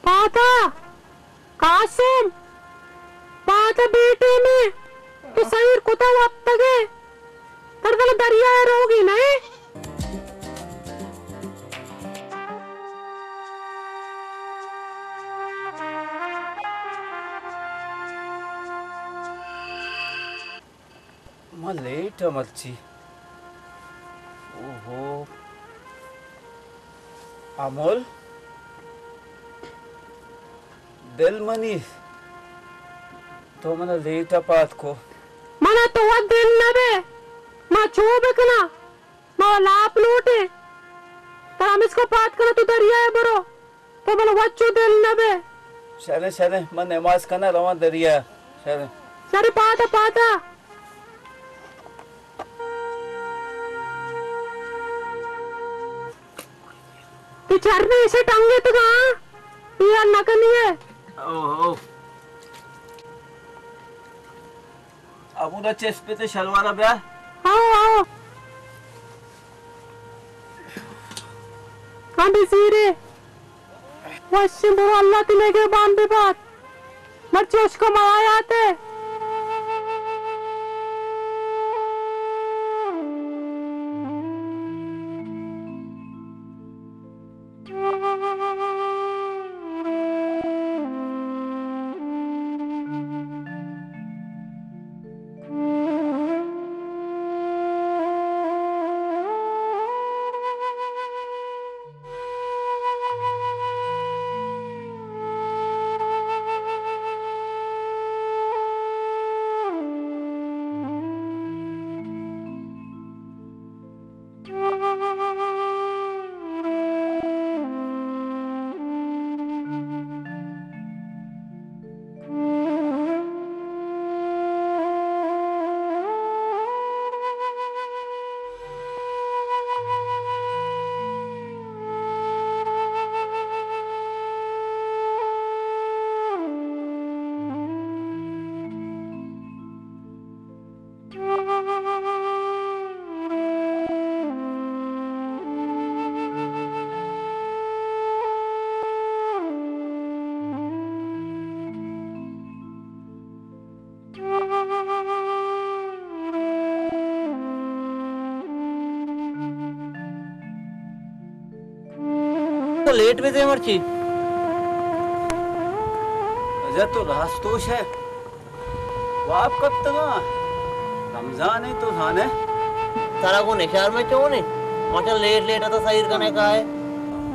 پادا، قاسم، پادا بیٹے میں، تو سیر کتا وپتگے، تر دل دریا روگی نہیں؟ من لیٹ ء مرچی۔ اوہو۔ امول، دل منی، تو من لیٹ ء پاد کو۔ من تو وت دل نہ بے، ما چو بکنا، ما لاپ لوٹے۔ ترا ہمسکو پاد کنا تو دریا ء برو۔ تو بلے وچو دل نہ بے۔ شریں، شریں، من نماز کناں، رواں دریا۔ شریں۔ شریں، پادا، پادا۔ تئی چرنے ایشی ٹنگے تگا، پیار نہ کنی ہے۔ او، او۔ ابو دا چسپ تے شلوارا بیا۔ آؤ، آؤ۔ ہاں بزیرے۔ وشیں برو، اللہ تئی نگہبان ببات۔ مرچی اشکو ما آیاتے۔ تو لیٹ بہ دے مرچی۔ اجا تو راست گوش ئے۔ واب کپتگاں۔ رمضان ئے تو زانے۔ ترا گوں نشار میں چون ئے؟ مچا لیٹ لیٹ تو سیر کنے کائے۔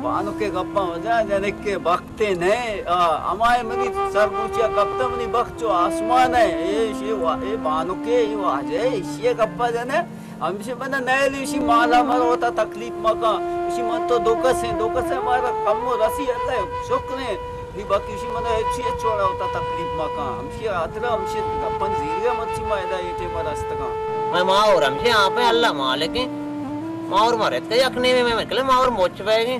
بانک ءِ گپاں وجہ جنک ءِ بخت ئے نئے۔ آ، ہمائے منی سر بوچیا کپتہ منی بخت چو آسمان ئے۔ اے، اے وا-، اے بانک ئے، اے واجہ ئے، ایشی ءِ گپا جنے۔ ہمشی من نئیلی، ایشی مالا مر وتا تکلیف مکن۔ ایشی من تو دو کسیں، دو کسیں مارا کم و رسی، اللہ شکریں۔ نی باقی ایشی من ہچی ہچ وڑا وتا تکلیف مکن۔ ہمشی ہاترا ہمشی گپن زیریا مرچی ما ادا اے ٹیم رستگاں۔ مئے ماہور ہمشی آپ ئے، اللہ مالکیں۔ ماہور مرت کہ یک نیمے میں مکلے ماہور مچ بیگیں۔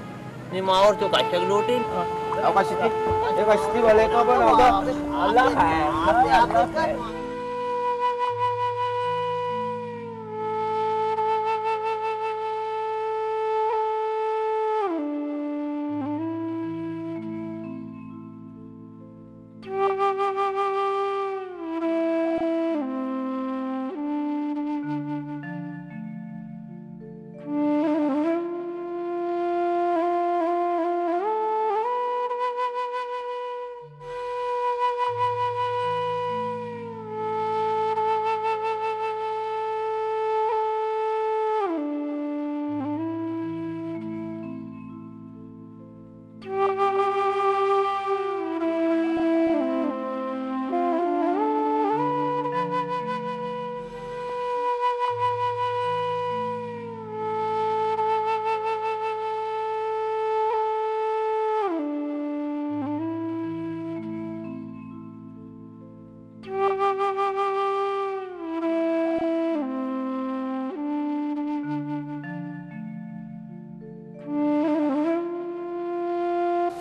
نی ماہور تو کشگ لوٹی۔ او کشتی، اے کشتی والے کا بنا ہوگا۔ اللہ ہے، اللہ ہے۔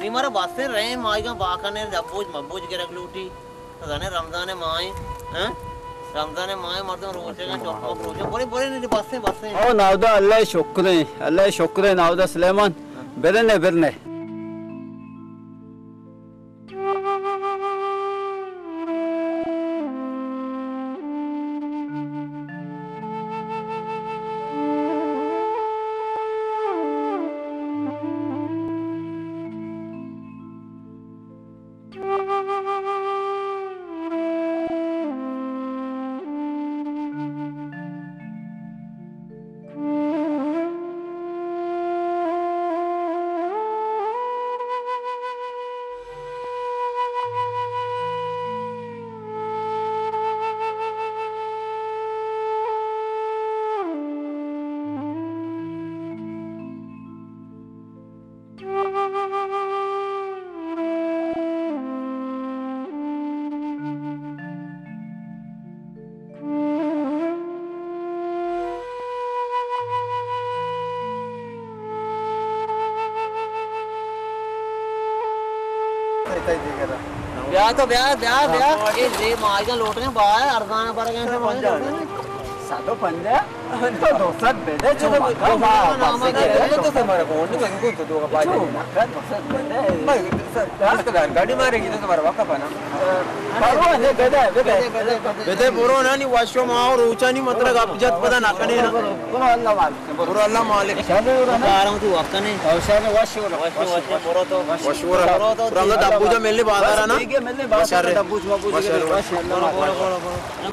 نی مارا بسیں رحم آئیگاں باکنے دبوج مبوج گرگ لوٹی۔ تو زانے رمضان ماہیں، ہاں؟ رمضان ماہیں مردم روچگاں چپ مپ روچگاں۔ برے، برے نی بسیں، بسیں۔ او ناودا اللہ شکریں، اللہ شکریں ناودا سلیمان۔ برنے، برنے۔ بیا تو بیا، بیا، بیا۔ اے زی ماجا لوٹنے با، ارزان برگن سے ماجا لوٹنے۔ سد و پنجاہ؟ تو دو سد بدے، چو مکن، ما بس بدے۔ تو سمارا کون، تو کن کو تو دو کا پاجا۔ چو مکن، دو سد بدے۔ بس تو گاڑی مارے گی تو تمہارا وقت پنا۔ پرواہ نہیں، بدے، بدے۔ بدے برو نا، نی واشو ما اور اوچا نی مطلب گپ جت پدا نہ کنے نا۔ برو اللہ مالک۔ برو اللہ مالک۔ شر ورا نا۔ کارم تو وقت نے۔ او شر وش ورا۔ وش، وش، برو تو۔ وش ورا۔ برو تو۔ رنگ دبوجا ملنے بازار نا۔ ٹھیک ہے، ملنے بازار۔ وش ورا۔ دبوج مبوج برو، برو، برو، برو۔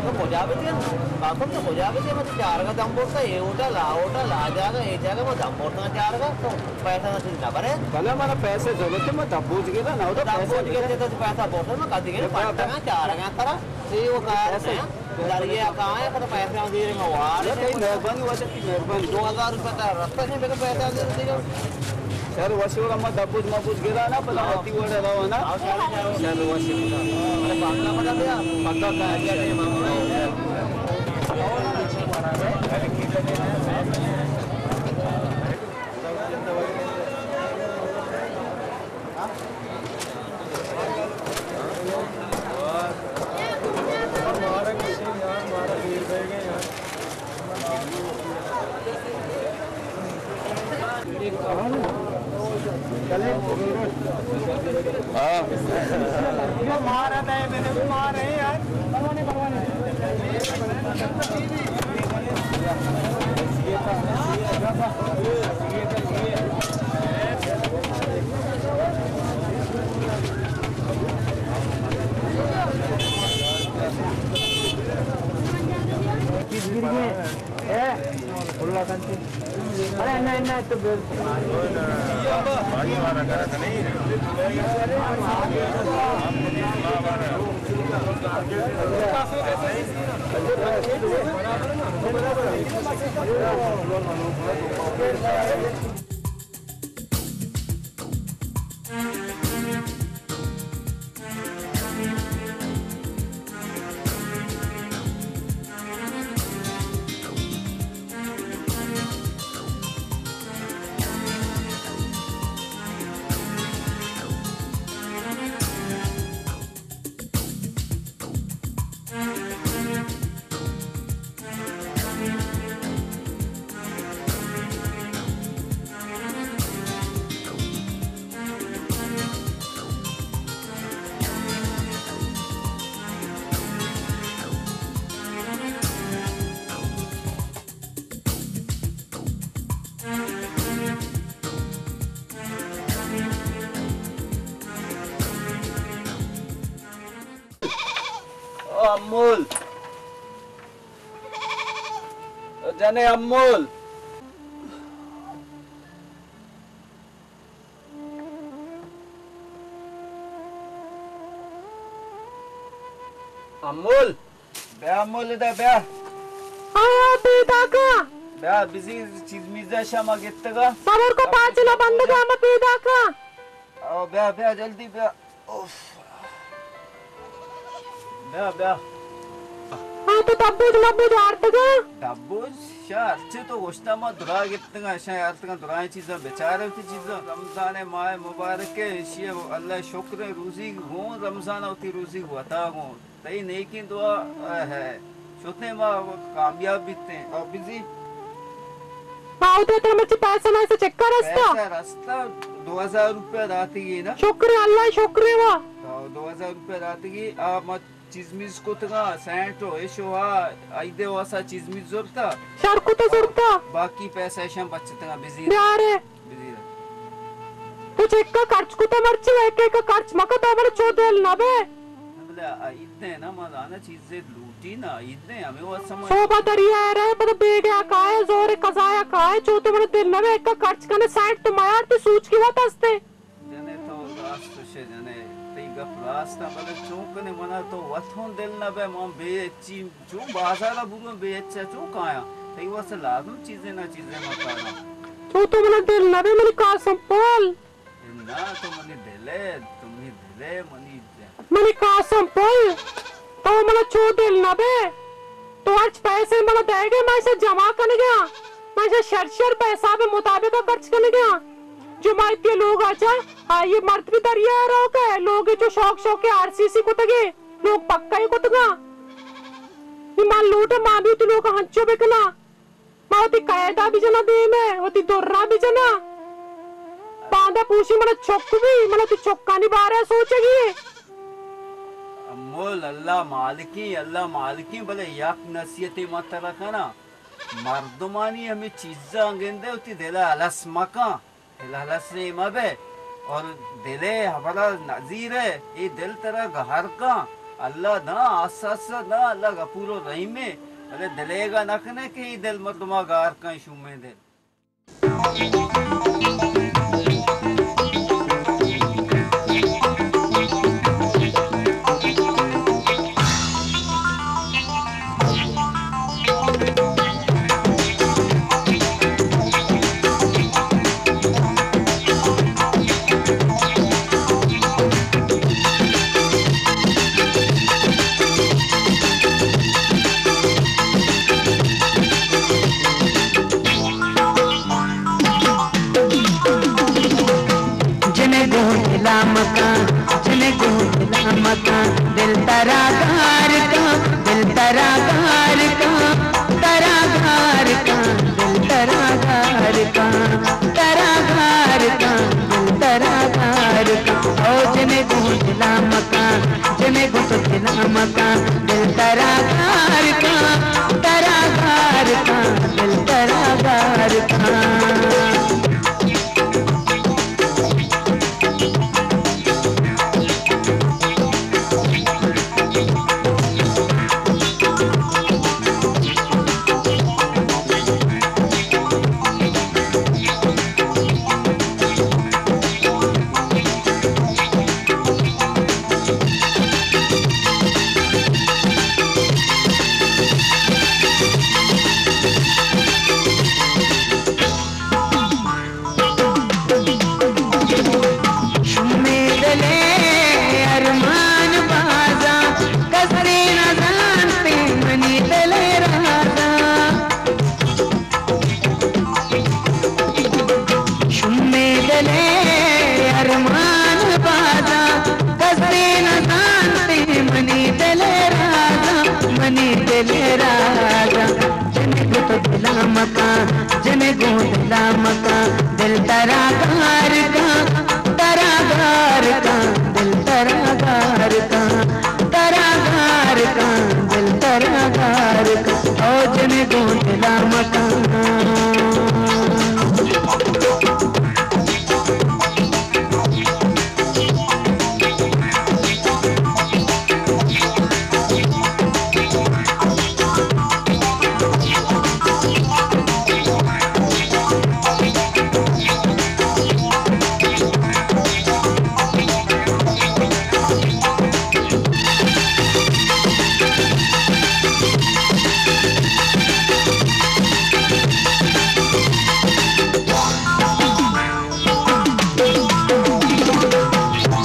تو کجا بیتے؟ قاسم تو کجا بیتے؟ من چارگا دم برتا، اے ہوٹل، آ ہوٹل، آ جاگہ، اے جاگہ، من دم برتا چارگا، تو پیسہ نہ چیز نہ برے۔ بلے منا پیسے ضرورت ہے، من دبوج گرا نہ ہوتا، دبوج گرتے تو پیسہ برتا، من کدی گرے پٹا چارگا ترا، اے وہ کار ہے۔ دریا کہاں ہے؟ تو پیسے ہم دے رہے، میں وار ہے۔ تئی مہربانی، واجہ تئی مہربانی۔ دو ہزار روپے تا رستہ نہیں، میرے پیسے ہم دے دیگا۔ شر وشی وڑا ما دبوج مبوج گرا نا، پدا وتی وڑا رہو نا۔ شر وشی وڑا۔ ارے بانگلہ پدا دیا۔ پکا کہاں ہے؟ او امول، او جنے امول۔ امول۔ بیا مولدا، بیا۔ آیا پیداکا؟ بیا بزی، چیز میزا شما گتگا۔ صبر کو، پاچلا بندگا، ہم پیداکا۔ او بیا، بیا جلدی بیا۔ اوف۔ بیا، بیا۔ ہاں تو دبوج مبوج آرتگا؟ دبوج؟ شا ہرچے تو گوشتا ما درا گتگا، شا آرتگا درائیں چیزاں بچارے وتی چیزاں۔ رمضان ماہ مبارک ہے، اشی اللہ شکر ہے، روزی گون رمضان وتی روزی وتا گون۔ تئی نیکیں دعا ہے۔ شتیں ما کامیاب بیتیں۔ آ بزی۔ ما اودے ترا مرچی پیسہ نہ سے چکر رستا؟ پیسہ رستا، دو ہزار روپیہ داتگی نا۔ شکر ہے، اللہ شکر ہے وا۔ آ، دو ہزار روپیہ داتگی، آ ما چیز میز کتگا، سینٹ و ایشو ہا، ایدے واسا چیز میز زرتا۔ شر کتا زرتا۔ باقی پیسہ ایشان بچتگا بزی۔ بیارے۔ بزی۔ چکا خرچ کتا مرچی، ایک ایک خرچ مکا، تو من چو دل نہ بے۔ بلے عید دے نا، ما زانا چیزے لوٹی نا، عید دے ہمیں واسطہ ما صوبہ دریا ہے رہے، پتہ بیگیا کائے، زور قضایا کائے، چو تو من دل نہ بے، ایک خرچ کنے سائٹ تو میار تے سوچ کی وقت ہستے۔ جنے تو راست شے جنے، تئی گپ راست ہے، بلے چون کنے منا تو وت ہوں دل نہ بے، من بے چی چون بازارا برو بے اچا چون کایاں؟ تئی واسطہ لازم چیزے نہ چیزے ما کاراں۔ تو تو منا دل نہ بے منی قاسم پل۔ اے نا تو منی دل ہے، تو منی دل ہے، منی دل۔ منی قاسم پل، تو منا چو دل نہ بے۔ تو ہرچ پیسے منا دے گے، من اسے جمع کنگیا۔ من اسے شر شر پہ حساب مطابق خرچ کنگیا۔ جو مائی پی لوگ آچا، آئیے مرد بھی دریا رو کے، لوگ جو شوق شوق کے آر سی سی کتگے، لوگ پکا ہی کتگا۔ نی من لوٹاں، ما بھی وتی لوگ ہنچو بکناں۔ ما وتی قیدا بجناں دیمے، وتی دراں بجناں۔ باندا پوشی من چک بی، من وتی چکانی بارے سوچگی۔ امول اللہ مالکیں، اللہ مالکیں، بلے یک نصیحتے ما ترا کناں۔ مردمانی ہمے چیزاں گندے وتی دل ء الس مکن۔ دل الس ء مہ بئے اور دل ء ہبرا نزیر ء، اے دل ترا گہر کن۔ اللہ داں، آس آس داں، اللہ غفور و رحیم ء، بلے دل ء گا نہ کنے کہ اے دل مردما گار کن، شومیں دل۔ جنے گوں دلا مکاں، جنے گوں دلا مکاں، دل ترا گار کاں، دل ترا گار کاں، ترا گار کاں، دل ترا گار کاں، ترا گار کاں، دل ترا گار کاں۔ او جنے گوں دلا مکاں، جنے گوں تو دلا مکاں، دل ترا گار کاں، ترا گار کاں، دل ترا گار کاں۔ شمے دل ء ارمان بازاں، کسے نہ زانت منی دل ء رازاں۔ شمے دل ء ارمان بازاں، کسے نہ زانت منی دل ء رازاں، منی دل ء رازاں۔ جنے گوں تو دلا مکاں، جنے گوں دلا مکاں، دل ترا گار کاں، ترا گار کاں، دل ترا گار کاں، ترا گار کاں، دل ترا گار کاں۔ او جنے گوں دلا مکاں۔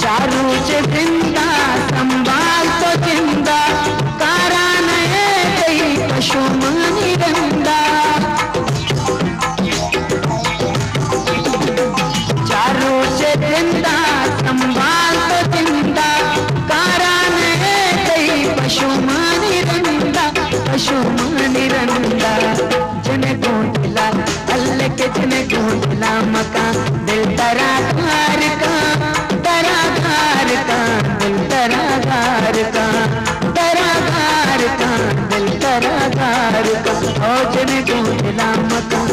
چار روچ زندہ سنبھال تو زندہ، کاران ء تئی پشومانی رندا۔ چار روچ زندہ سنبھال تو زندہ، کاران ء تئی پشومانی رندا، پشومانی رندا۔ جنے گوں دلا، اللہ کے جنے گوں دلا مکاں، دل ترا گار کاں، ترا گار کاں، دل ترا گار کاں، ترا گار کاں، دل ترا گار کاں، او جنے گوں دلا مکاں۔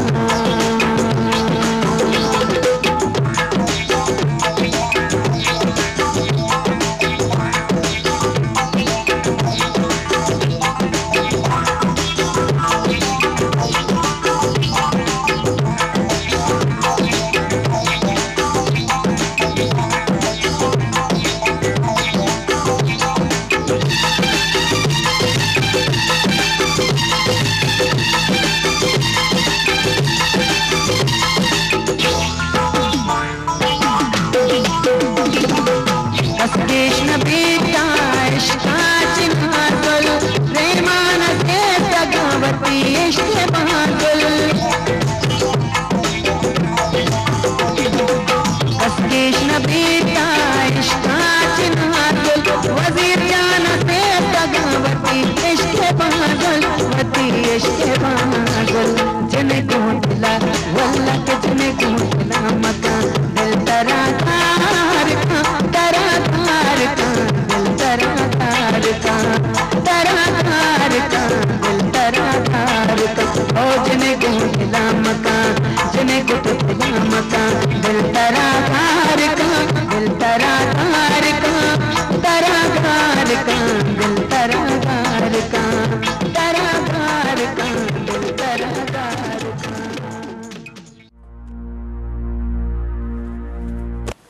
ترا گار کاں، دل ترا گار کاں، ترا گار کاں، دل ترا گار کاں، ترا گار کاں، دل ترا گار کاں۔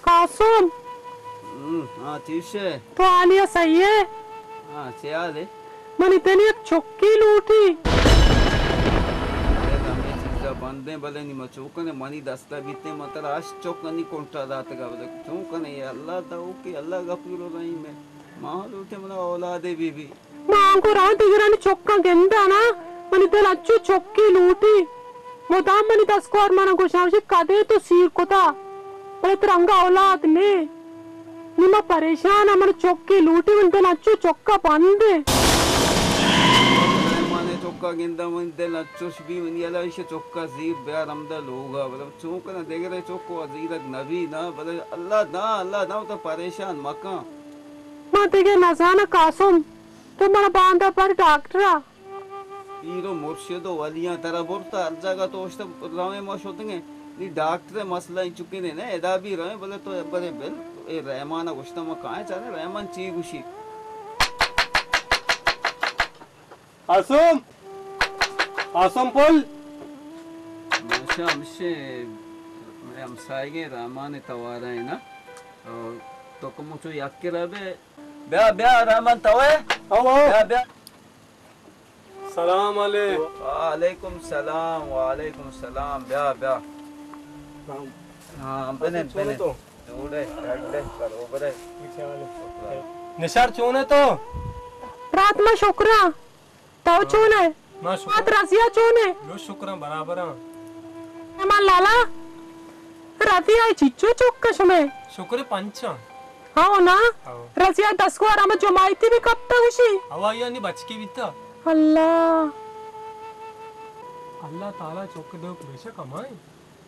قاسم! ہم، ہاں، چیش ئے؟ تو حالی ءَ صحیح ئے؟ ہاں، چے حال ئے؟ منی دل یک چکی لوٹی۔ اے ہمے چیزا بندیں، بلے نی ما چو کنیں، منی دستا بیتیں، ما ترا ہشت چک انی کنٹا داتگا، بلے چون کنیں، اے اللہ داؤکے، اللہ غفور الرحیم ئے۔ ما لوٹیں منا اولادے بی بی۔ ما آنگو راں دگرانی چکاں گنداں نا، منی دل انچو چکی لوٹی۔ مدام منی دست کار منا گوشاں، گوشی کدے تو سیر کتا، بلے ترا انگا اولاد نے۔ نی ما پریشان آں، من چکی لوٹی، من دل انچو چکا بند اے۔ مہمان چکا گندا من دل انچوش بی، منی اللہ ایش چکا زیر بیار ہمدا لوگا، بلے چون کناں دگرے چکو زیرگ نبی نا، بلے اللہ داں، اللہ داں، تو پریشان مکن۔ ما دگہ نزاناں قاسم، تو منا باندا بر ڈاکٹرا۔ پیر و مرشد و ولیاں ترا برتا، ہر جاگہ تو اشتا رویں ما شتگیں۔ نی ڈاکٹر مسئلہ انچکیں نے، نہ ادا بھی رویں، بلے تو برے بل، اے رحمان گوشتا ما کائیں چاریں، رحمان چی گوشی؟ قاسم! قاسم پل! ماشا ہمشے، مئے ہمسائگیں رحمان توارا ہے نا؟ اور تو کمو چو یک کرا بے، بیا، بیا، رحمان، تو ئے؟ او، او۔ بیا، بیا۔ سلام علیکم۔ وعلیکم سلام، وعلیکم سلام۔ بیا، بیا۔ سلام۔ ہاں، بنند، بنند۔ جوڑ ئے، ڈڈ ئے، بروبر ئے۔ نشار چون ئے تو؟ برات ما شکراں۔ تو چون ئے؟ ما شکر۔ مات رضیہ چون ئے؟ لو شکراں، برابر آں۔ امان لالا، رضیہ چچو چک شمے؟ شکر پنچ آں۔ ہاں نا؟ ہاں۔ رضیہ دست گوار ہمے جماعتی بھی کپتا گوشی؟ ہوا یا نی بچکی بیتا۔ اللہ۔ اللہ تعالی چک دو بیشک ہمائیں۔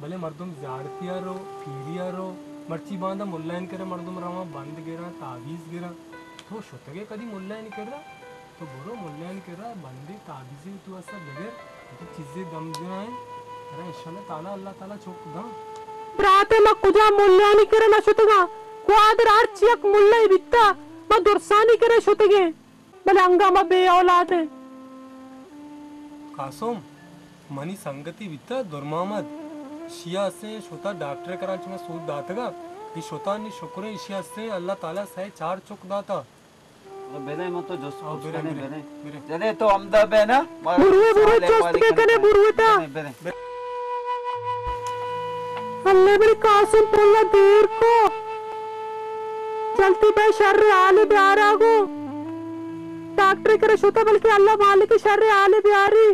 بلے مردم زیارتی ءَ رو، پیری ءَ رو، مرچی باندا ملائین کرا مردم رواں، بند گراں، تعویذ گراں۔ تو شتگے کدی ملائین کرا؟ تو برو ملائین کرا، بندے تعویذے تو اسا بگر، تو چیزے دم جنائیں، ترا انشاءاللہ تعالی اللہ تعالی چک داں۔ برات ما کجا ملائین کرا نہ شتگاں، گوادر ہرچی یک ملائے بیتا، ما درسانی کرا شتگیں۔ بلے انگا ما بے اولاد ایں۔ قاسم، منی سنگتی بیتا در محمد، اشیا استیں شتا ڈاکٹر کرا چما سوج داتگا، ای شتا نی شکریں اشیا استیں اللہ تعالی سئے چار چک داتا۔ برے من تو جست آ، پرس برے، کنیں، برے، برے۔ برے۔ جلے تو ہمدا بے نا، ما بروے، بروے، سلام جست علیکم بکنے، کریں۔ بروے تا۔ برے، برے۔ اللہ بری قاسم پولا دیر کو۔ جلدی بے شر حال بیارا گو۔ ڈاکٹر کرا شتا بلکہ اللہ مالک شر حال بیاری۔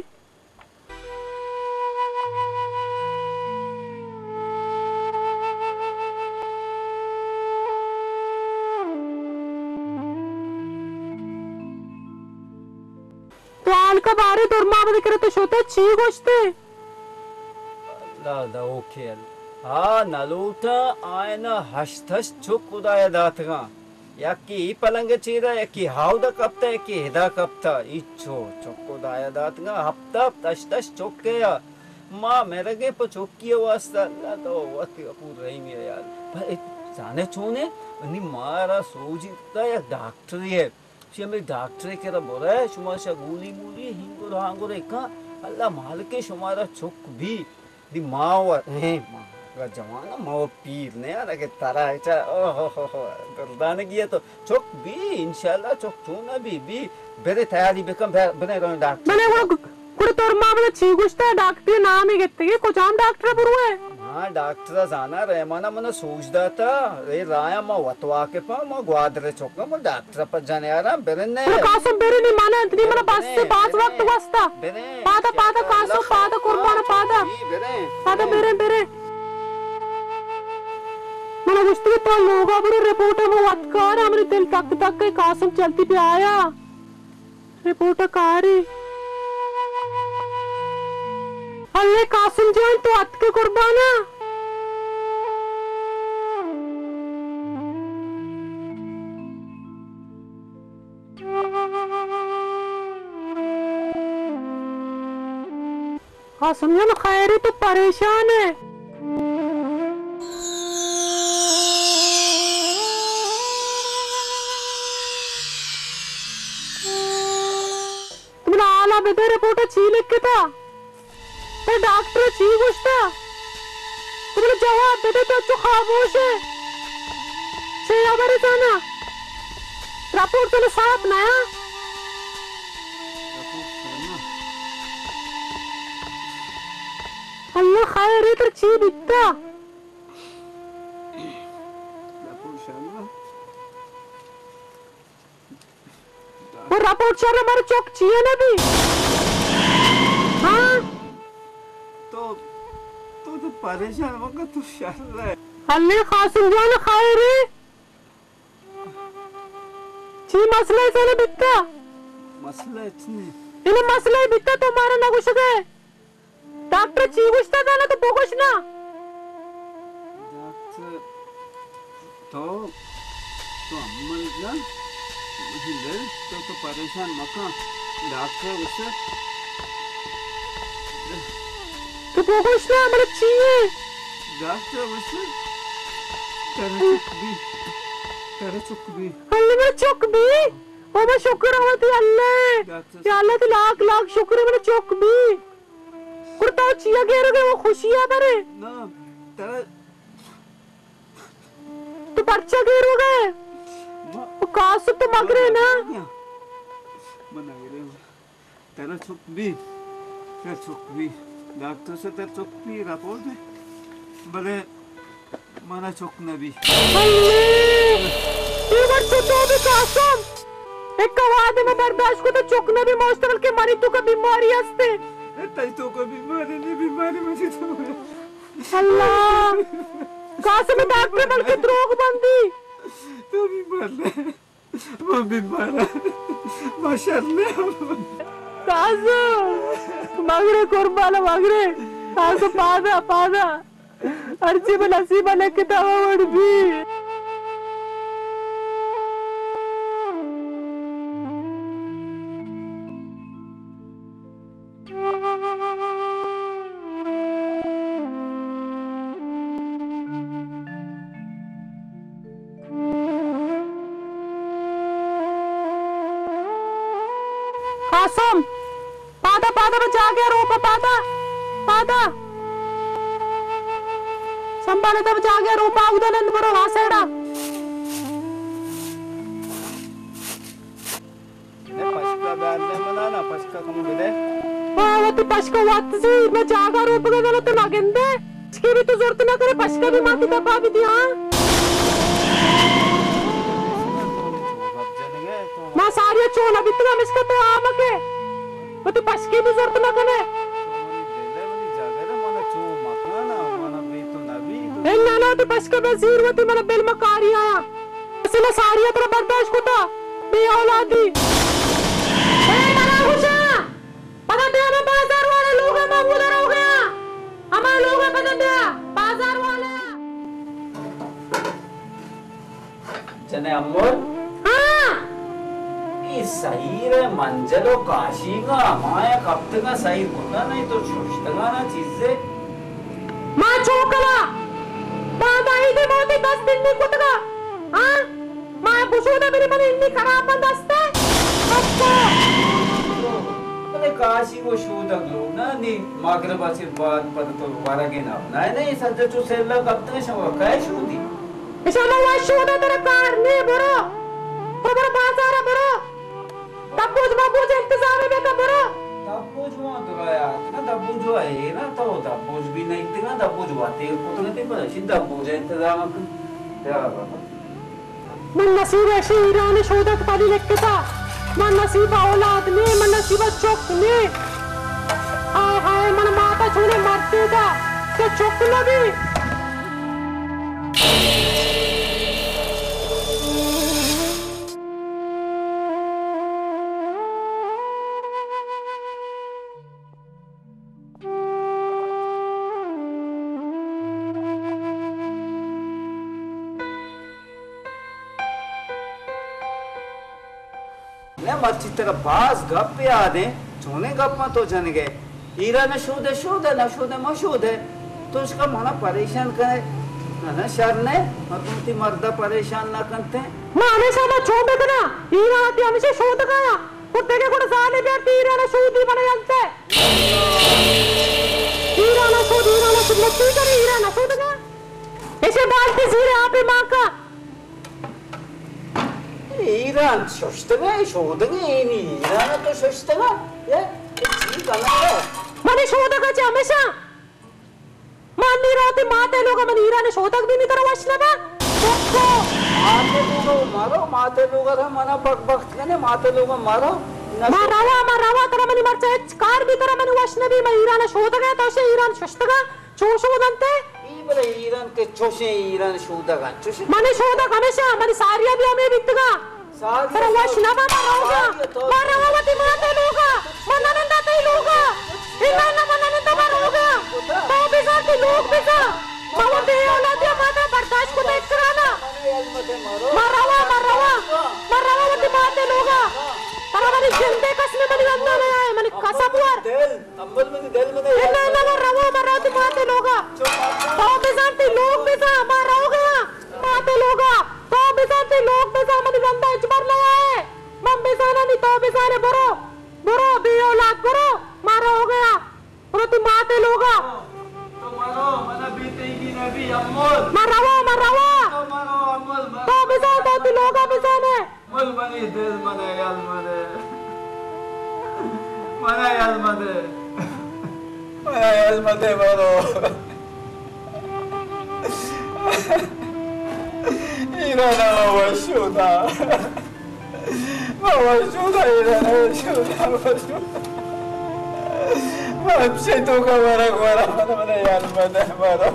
تو حال کا بارے در محمد کرا تو شتا چی گوشتے؟ اللہ داؤکے اللہ۔ آ نہ لوٹاں، آئینا ہشت ہشت چک خدایا داتگاں۔ یکے ای پلنگ چیرا، یکے ہاودا کپتا، یکے ہدا کپتا۔ ایچو چک خدایا داتگاں، ہپت ہپت ہشت ہشت چک ایا۔ ما مرگیں پہ چکی واسطہ، اللہ تو وت غفور رحیمی یار۔ پر زانے چونے، نی مارا سوجی کتا یک ڈاکٹرے ہے۔ چی ہمے ڈاکٹرے کرا برئے، شما شا گولی مولی، ہینگر ہانگر کن، اللہ مالکے شمارا چک بی۔ دی ما و، ایں، ما، اگا جوانا ما و پیر نے، اگا ترا اچا، او ہو ہو ہو، دردانگی ہے تو چک بی، انشاءاللہ چک چون بی، بی، برے تیاری بکن، بر-، برے رویں ڈاکٹر۔ بلے گڑا، گڑا تو ما بلا چی گوشتا، ڈاکٹر نام گتگی، کجام ڈاکٹر بروئے؟ ہاں، ڈاکٹر زانا رحمانا منا سوج داتا، اے رایا ما وت واقفا، ما گوادر چکا، ما ڈاکٹر ترا پہ جنیاراں برن نہ۔ برو قاسم برے نی مانا انت نی منا بس سے باز وقت واسطہ۔ برے۔ پادا، پادا قاسم، پادا قربان، پادا۔ برے۔ پادا برے، برے۔ منا گوشتی تو لوگا برو رپورٹ ہم وت کار، ہمری دل دک دک ہے، قاسم جلدی بیا آیا۔ رپورٹ کاری۔ اللہ قاسم جان تو اتکے قربانا۔ قاسم جان خیری تو پریشان ہے۔ چی گوشتا؟ تو منا جواب بدے، تو چو خاموش ئے۔ چے ہبر ئے زانا؟ رپورٹ تو صاف نیا؟ رپورٹ شرنا۔ اللہ خیر ئے، تر چی بیتا؟ رپورٹ شرنا۔ وہ رپورٹ شر مارے چک چیئے نہ بی۔ ہاں؟ تو، تو تو پریشان مکن، تو شر ئے۔ اللہ قاسم جان خیر ئے۔ چی مسئلہ ئے سر بیتا؟ مسئلہ اچ نہیں۔ انہیں مسئلہ بیتا تو مارا نہ گوشگے۔ ڈاکٹر چی گوشتا زانا تو بگوش نا۔ ڈاکٹر تو، تو امل جان، مجھے دل تو، تو پریشان مکن۔ ڈاکٹر گوشتا۔ تو بگوش نا، مطلب چی ئے؟ ڈاکٹر گوشتا۔ ترا چک بی۔ ترا چک بی۔ اللہ میرا چک بی۔ او میں شکر ہوتی اللہ۔ ڈاکٹر یا اللہ تو لاکھ لاکھ شکر ئے، میرا چک بی۔ گڑا تو چیا گیروگے، وہ خوشی ئے برے؟ نا، ترا تو پرچا گیروگے؟ ما، وہ قاسم تو مگرے نا؟ من نگرے۔ ترا چک بی، ترا چک بی۔ ڈاکٹر سے ترا چک بی، رپورٹ دے۔ بلے منا چک نہ بی۔ اللہ! اے وڑ چطور بی قاسم؟ ایک وہدے ما برداشت کتا چک نہ بی، ماشتا بلکہ منی توکا بیماری ہستے۔ اے تئی توکا بیماری نہیں، بیماری منی توکا۔ اللہ! قاسم ڈاکٹر بلکہ دروغ بندی۔ تو بیمار نہ۔ من بیمار آں۔ من شر نہ آں۔ قاسم! مگرے قربان مگرے۔ قاسم پادا، پادا۔ ہرچی بہ نصیب ءَ لکھتا ہوا وڑ بی۔ قاسم! پادا، پادا، بہ جاگہ ءَ روپا، پادا، پادا۔ سنبھالتا بہ جاگہ ءَ روپا، اودا نند برو، آ سائیڈا۔ پشکا بیار دے منا نا، پشکا کمو بدے۔ آ، وتی پشکا وت زی، میں جاگہ روپگا دلو تو نہ گندے۔ پشکے بھی تو زورت نہ کرے، پشکا بھی ماتی دپا بھی دیا۔ ما ساری چون ابھی تو ہمشکا تو آمکے۔ وتی پشکی بھی زرت نہ کنے۔ اے نانا، وتی پشکا بہ زیر، وتی منا بل مکاری آیا۔ اصل ساری ترا برداشت کتا، بے اولادی۔ اے منا گوشا، پدا بیا ہما بازار والا لوگا ما اودا روگا۔ ہما لوگا پدا بیا، بازار والا۔ جنے امر؟ ہاں۔ اے سہیر ءِ منجل و کاشیگاں ہمایا کپتگاں، سہیر کتہ نہ تو ششتگاں نہ چیزے۔ ما چو کلا؟ باندا عید ءَ ما وتی دست انی کتگا۔ ہاں؟ ما گشودہ بری من انی خراب بند است۔ اچھا۔ بلے کاشی و شودگ لوگ نہ، نی مغرب ءَ چہ بعد پد تو ورگ ءَ نہ۔ نہ، نہ، اے سجہ چو سیلا کپتگاں، شما کئے شودی؟ اشانا وش شودا ترا کار نے، برو۔ تو برو بازار ءَ برو۔ دبوج مبوج انتظام بکن، برو۔ دبوج وان تو یا، نہ دبوج وا اے نہ تو دبوج بھی نہیں تگا، دبوج وا تیر کو تو نہیں پر شی دبوج انتظام کن۔ یا بابا۔ من نصیب ایشی ایران شودک پری لکھتا۔ من نصیب اولاد نے، من نصیب چک نے۔ ہائے ہائے، من ماتا چونے مرتے دا، تو چک نہ بھی۔ نہ، مرچی ترا باز گپ یاد ایں، چونیں گپاں تو جنگ ئے؟ ایران ءَ شودے، شودے، نہ شودے، مہ شودے۔ تو اشکا منا پریشان کنے۔ نہ، نہ، شر نہ، مردم تی مردا پریشان نہ کنتے۔ ما ہمیشہ ما چون بکنا، ایران تی ہمیشہ شودگایا۔ کتگے گڑا زالے بیار تی ایران ءَ شودی منا یلتے۔ تی ایران ءَ شود، ایران ءَ شود، مچی کرے ایران ءَ شودگا؟ ایشی بالٹی زیر آپے مانکا۔ ایران ششتگا، شودگا، اینی ایران ءَ تو ششتگا؟ اے، اے چی کنگا؟ منی شودگا چہ ہمیشہ۔ من نی روتی ماتے لوگا، من ایران شودگ بھی نی ترا وش نبا۔ چکو۔ ماتے لوگا مارو، ماتے لوگا تھا منا بک بخت کنے، ماتے لوگا مارو۔ ما روا، ما روا، ترا منی مرچا ہچ کار بھی ترا منی وش نبی، من ایران شودگا، تو شے ایران ششتگا۔ چوش ودنت؟ ای بلے ایران کہ چوشیں، ایران شودگ انت، چوشیں۔ منی شودگ ہمیشہ، منی ساریا بھی ہمے بیتگا۔ ساری ترا وش نہ با، ما روگا۔ ساری تو ما روا وتی ماتے لوگا۔ ما ننندا تئی لوگا۔ الا نہ ما ننندا، ما روگا۔ تو بزان تئی لوگ بزان۔ ما وتی اولادیا ماتا برداشت کتا اتکرانا۔ ما روا، ما روا۔ ما روا وتی ماتے لوگا۔ ترا منی جندے قسم منی رندا نہ آئے، منی قسم ور۔ امبل منی دل منا اے یار نہ، نہ، مدے۔ ما روا، ما روا تئی ماتے لوگا۔ چو ماتے۔ تو بزان تئی لوگ بزان، ما روگا ماتے لوگا۔ تو بزان تئی لوگ بزان، منی رندا ہچبر نہ آئے۔ من بزاناں نی تو بزانے، برو۔ برو، بے اولاد، برو۔ ما روگا۔ برو تئی ماتے لوگا۔ تو مرو، منا بے تئیگی نبی، امول۔ ما روا، ما روا۔ تو مرو، امول، مرو۔ تو بزان، تو تئی لوگا بزانے۔ مل منی دل، منا یل مدے۔ منا یل مدے۔ منا یل مدے، برو۔ ایران ما وشودا۔ ما وشودا، ایران وشودا، وشودا۔ ما ہمشے تو کا ورا، ورا، منا، منا یل مدے، برو۔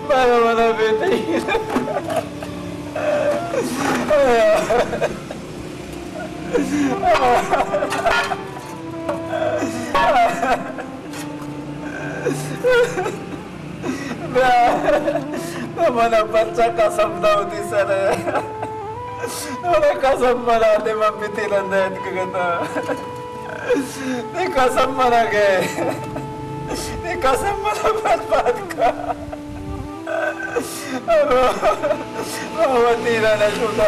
برو، منا بے تئی۔ بیا، تو منا پرچا قسم دا وتی سر ءَ؟ تو نے قسم منا دے، من بی تئی رندا اتکگتاں۔ تئی قسم منا گئے۔ تئی قسم منا برباد کا۔ وتی را نہ شودا۔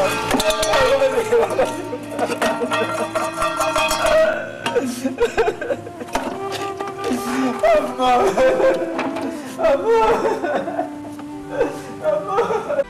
اما۔ اما۔ اما۔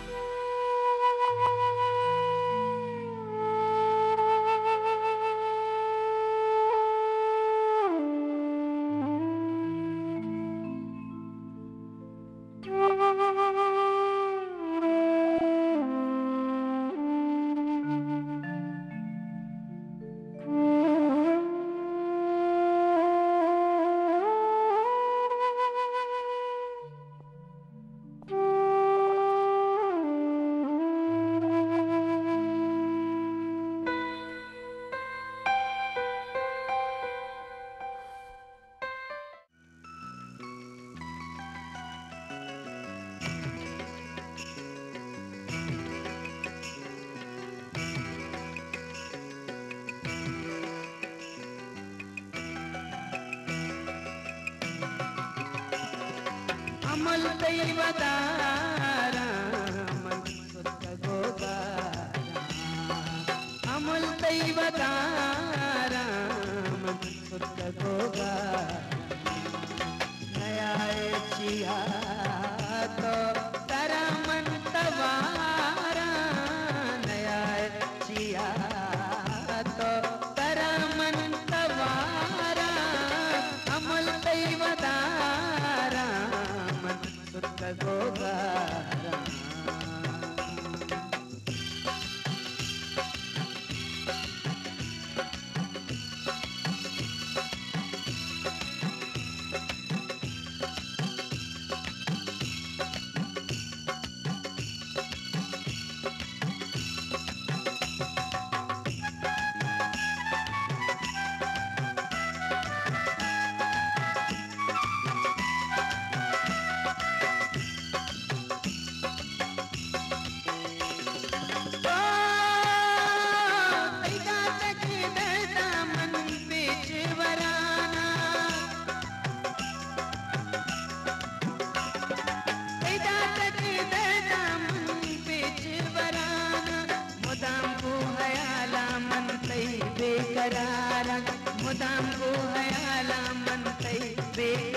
امل تئی وداراں من ستگو گاراں، امل تئی وداراں من ستگو گاراں۔ نیائے چیا تو ترا من تواراں، نیائے چیا تو ترا من تواراں، امل تئی وداراں من ستگو گاراں۔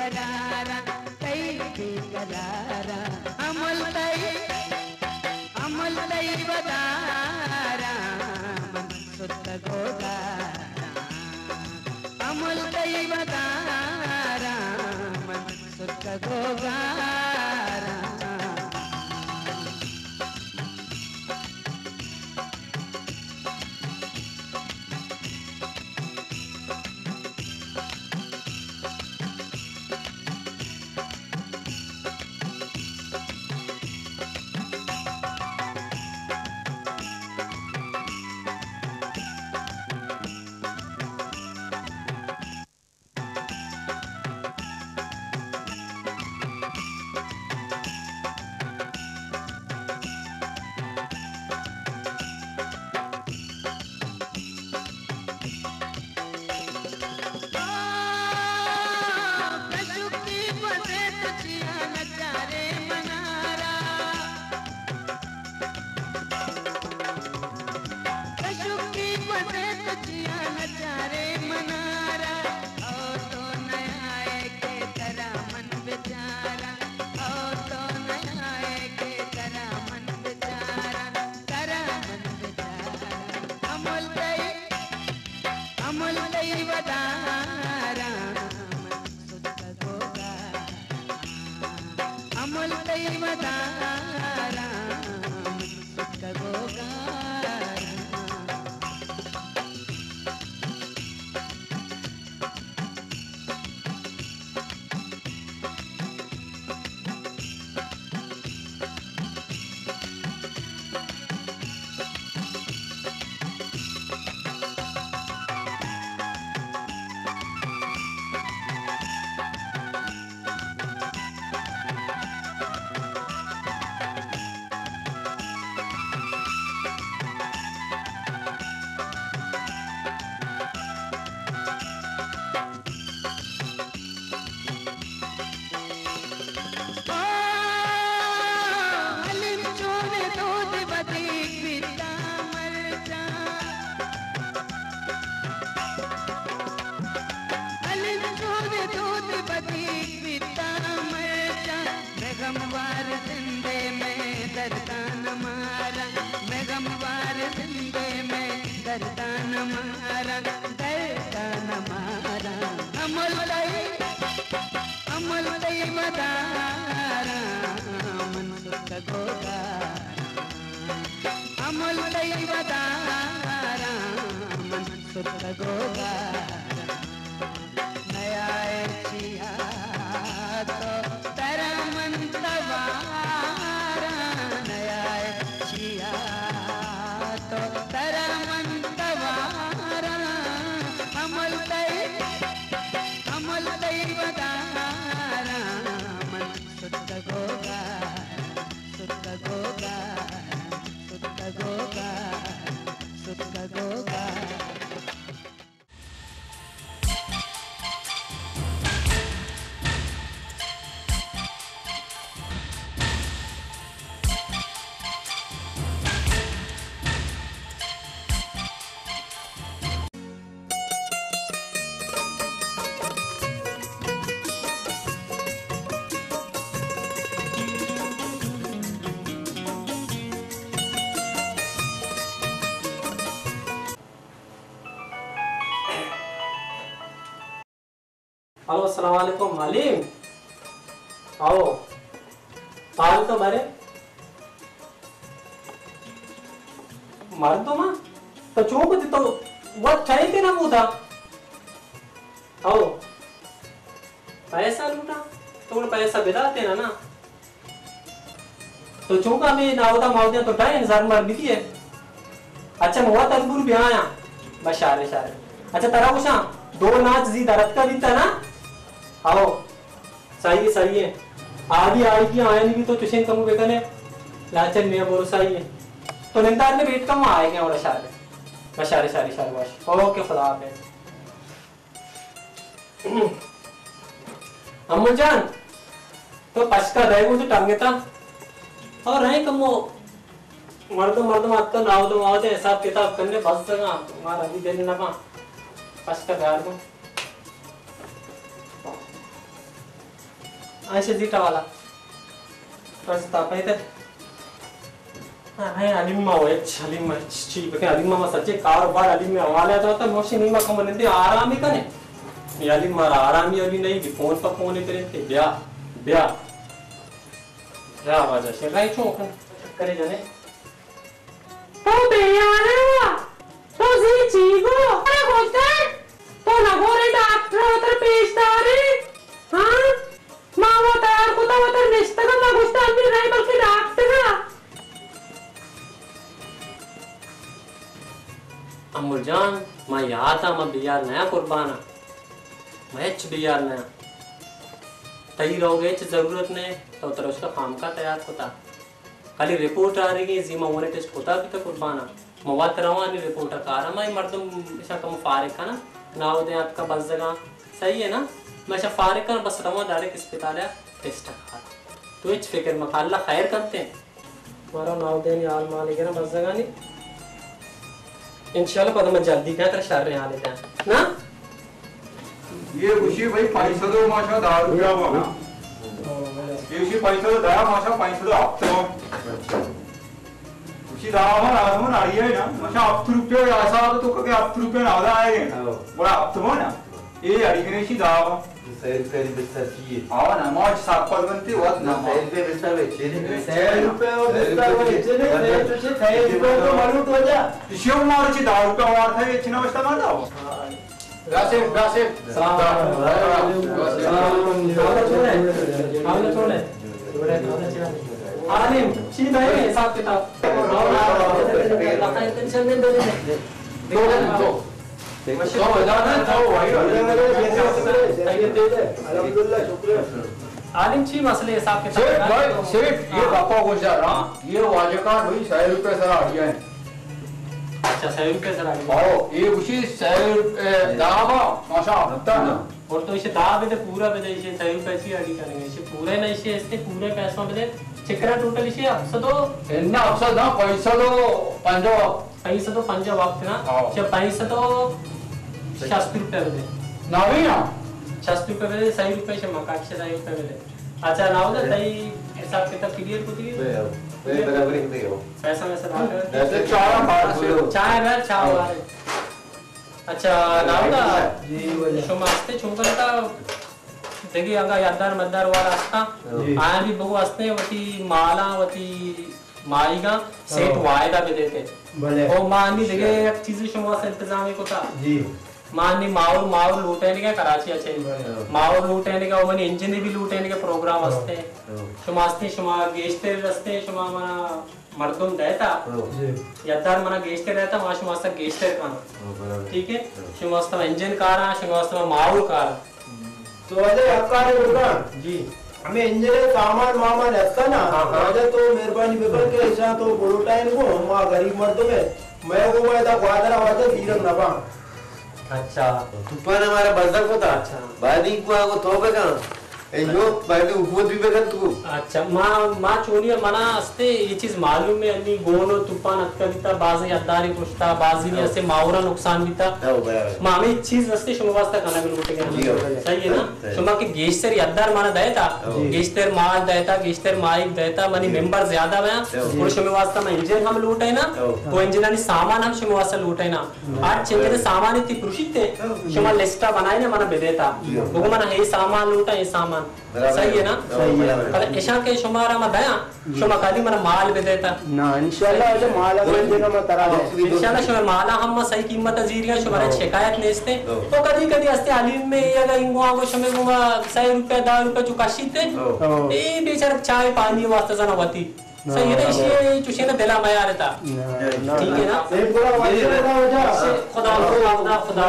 قرارا، تئی بے قرارا، امل تئی، امل تئی ودارا، من ستگو گارا، امل تئی ودارا، من ستگو گارا۔ کشوکی گوزے تو چیا نچارے منارا، کشوکی گوزے تو چیا نچارے منارا، او تو نیائے کہ ترا من بچاراں، او تو نیائے کہ ترا من بچاراں، ترا من بچاراں۔ امل تئی، امل تئی وداراں، من ستگو گاراں۔ امل تئی وداراں، من ستگو گاراں۔ حلیم چون دود بدیگ بیتا مرچاں، حلیم چون دود بدیگ بیتا مرچاں، مئے غموار زندے مئے درداں نہ ماراں، مئے غموار زندے مئے درداں نہ ماراں، درداں نہ ماراں۔ امل تئی، امل تئی وداراں، من ستگو گاراں۔ امل تئی وداراں، من ستگو گاراں۔ نیائے چیا تو ترا من تواراں، نیائے چیا تو ترا من تواراں۔ امل تئی، امل تئی وداراں، من ستگو گاراں، ستگو گاراں، ستگو گاراں، ستگو گاراں۔ ہلو، السلام علیکم، حلیم۔ آؤ۔ حال تو برے۔ مردم، تو چون کتی تو؟ وت ٹائم پہ نہ بوتا۔ آؤ۔ پیسہ لوٹا؟ تو گڑا پیسہ بداتے نا نا۔ تو چونکہ ہمے ناودا ماودیاں تو ٹائم زر مر بیتی ہے۔ اچھا، من وت ازبر بیایاں۔ بس شارے، شارے۔ اچھا، ترا گوشاں، دو ناچ زی درتکا بیتا نا؟ آؤ۔ صحیح ہے، صحیح ہے۔ آدی آئی کی آیانی بھی تو چشیں کمو بکنے۔ لاچن میا برو صحیح ہے۔ تو نندار نے بیٹ کم آئے گیا وڑا شارے۔ بس شارے، شارے، شارے باش۔ اوکے، خدا حافظ۔ امو جان، تو پشکا رہ گو تو ٹنگتا۔ اور رہ کمو مردم، مردم آتکا ناو دو آو دے حساب کتاب کرنے بس سگا، مارا بھی دل نہ پا۔ پشکا بیار دو۔ ایشی زیٹا والا۔ بس تا پیدا۔ ہاں، ہاں، حلیم ما و ہچ، حلیم ما ہچ چی بکن، حلیم ما سچے کاروبار حلیم میں حوالے تو تا موشی نہیں ما کم نندے آرامی کنے۔ یہ حلیم مارا آرامی ابھی نہیں، کہ فون پر فون کریں تے بیا، بیا۔ بیا واجہ شر رہی چون کن، کرے جانے۔ تو بے یارے وا، تو زی چی گو؟ ارے گوشتر، تو نہ گورے ڈاکٹر وتر پیش دارے؟ ہاں؟ ما وا تیار کتا وتر نشتگا، ما گوشتا ہمیں رہے بلکہ ڈاکٹرا۔ امر جان، ما یاتا ما بیار نیا قربانا۔ ما ہچ بیار نیا۔ تئی روگے ہچ ضرورت نہیں، تو ترشکا خامکا تیار کتا۔ خالی رپورٹ آرگی، زی ما اونے ٹیسٹ کتا بیتا قربانا۔ ما وت روانی رپورٹ کارا، ما اے مردم اشا کم فارغ کنا، ناودے آتکا بزگاں، صحیح ہے نا؟ ما اشا فارغ کنا، بس روان ڈائریکٹ اسپتال ٹیسٹ کارا۔ تو ہچ فکر مکن، اللہ خیر کنتے۔ مارا ناودے نی حال مال گرا بزگانی۔ انشاءاللہ پدا من جلدی کن ترا شر حال دن۔ نا؟ یہ گوشی بھائی پانچ سد و ماشا دہ روپیہ بنا۔ یہ گوشی پانچ سد و دہ ماشا پانچ سد و ہفت بنا۔ گوشی دہ من آزمن اڑی ہے نا۔ ماشا ہفت روپیہ یا حساب تو کہ ہفت روپیہ نہ آئے گا۔ بڑا ہفت بنا۔ اے اڑی گریشی دہ۔ سئے روپے نی بستر چیے؟ آ نا، ما چہ سرپد بنتی وت نا۔ سئے روپے بستر وے چینے؟ سئے روپے او بستر وے چینے؟ سئے تو چی، سئے روپے تو ملوٹ ہو جا۔ ایشی مار چی دہ روپے وارتا، یہ چنا بستا مار دا۔ راشد، راشد۔ سلام علیکم۔ سلام علیکم۔ حال چون ہے؟ حال چون ہے؟ عالم، چی بھائی حساب کتاب؟ تو، تو، تو، تو، تو، الحمدللہ، شکر۔ عالم چی مسئلے حساب کتاب؟ سیٹھ بھائی، سیٹھ، یہ گپا گوش دار، ہاں۔ یہ واجہ کا بھائی سئے روپے سرا اڑی ہے۔ اچھا، سئے روپے سرا اڑی ہے۔ آؤ، یہ اسی سئے روپے دابا، ماشا ہفتہ نا۔ اور تو اسے دابے دے پورا بدے، اسے سئے روپے سی اڑی کریں گے، اسے پورے نہ، اسے اس کے پورے پیسوں بدے۔ چکرا ٹوٹل اسے ہفت سد و؟ انا ہفت سد نا، پانچ سد و پنجاہ۔ پنچ سد و پنجاہ وقت نا؟ ہاں۔ چہ پنچ سد و شست روپے بدے۔ نہ بھی نا؟ شست روپے بدے، سئے روپے چہ مکا، چہ سئے روپے بدے۔ اچھا، ناودا، تئی حساب کتاب کلیئر کو دی؟ بے، بے، برابر ہی دی ہو۔ پیسہ میں سے بات ہے۔ جیسے چاہ بار بولو۔ چاہ ہے، چاہ بار۔ اچھا، ناودا، جی، بولے۔ شما ہستے چون کرتا؟ دگہ اگاں یاددار مددار وار ہستاں، جی۔ آیاں بھی بگو ہستیں وتی مالاں، وتی ماہیگاں سیٹ ہاں۔ واحدہ بدیتے۔ بلے۔ او ما انی دگہ یک چیزے شما واسطہ انتظام کتا۔ جی۔ ما انی ماور، ماور لوٹینگا کراچی ءَ چہ۔ بلے۔ ماور لوٹینگا، او منی انجن بھی لوٹینگا پروگرام ہاں۔ ہستے۔ ہاں۔ شما ہستے، شما گیشتر ہستے، شما منا مردم دئیتا۔ ہاں۔ جی۔ یاددار منا گیشتر دئیتا، ما شما واسطہ گیشتر کناں۔ ہاں، برابر۔ ٹھیک ہے؟ ہاں۔ شما واسطہ ما انجن کاراں، شما واسطہ ما ماور کاراں۔ تو واجہ یک کارے بکن۔ جی۔ ہمے انجن ءِ سامان مامان ہستاں نا، ہاں، ہاں۔ واجہ تو مہربانی بکن کہ اشاں تو بلوٹائین گو، ما غریب مردم ہے، مئے گو ما ادا گوادر ءَ واجہ زیرگ نہ باں۔ اچھا۔ توپان ءَ مارا بزگ کتا۔ اچھا۔ بعدی کو آگو تو بکن۔ اے یو بلے حکومت بھی بکن تو۔ اچھا، ما، ما چونی منا استے یہ چیز معلوم ہے، انی گون و توپان اتکا بیتا، بازیں یادداری کشتا، بازی ہاں۔ اسے ماورا نقصان بیتا۔ ہاں، برابر۔ ما ہمیں چیز استے شما واسطہ کنگ لوٹے گا۔ جی، ہاں۔ صحیح ہے نا؟ صحیح۔ شما کہ گیشتر یاددار منا دیتا، ہاں۔ گیشتر مال دیتا، گیشتر مائک دیتا، منی جی۔ ممبر زیادہ بیا، ہاں۔ اور شما واسطہ میں انجن ہم لوٹے نا، ہاں۔ وہ انجنانی سامان ہم شما واسطہ لوٹے نا۔ ہر چنگے سامان تی پروشیت ہے، شما لسٹا بنائے نا منا بدیتا۔ جی۔ بگو منا اے سامان لوٹا، اے سامان۔ برابر۔ صحیح ہے نا؟ صحیح ہے۔ برابر۔ پدا اشاں کہ شما را ما دیاں، شما خالی منا مال بدیتا۔ نا، انشاءاللہ اجا مال ہم دینا ما ترا ہے۔ انشاءاللہ شما مالا ہم ما صحیح قیمت زیریاں، شما را شکایت نیستے۔ تو کدی کدی ہستے حلیم میں اگر انگو آگو شما گو ما سئے روپے، دہ روپے چو کشیتے۔ اے بیچارہ چائے پانی واسطہ زنا وتی۔ صحیح ہے، ایشی چوشیں دلا میارتا۔ ٹھیک ہے نا؟ خدا، خدا، خدا، خدا۔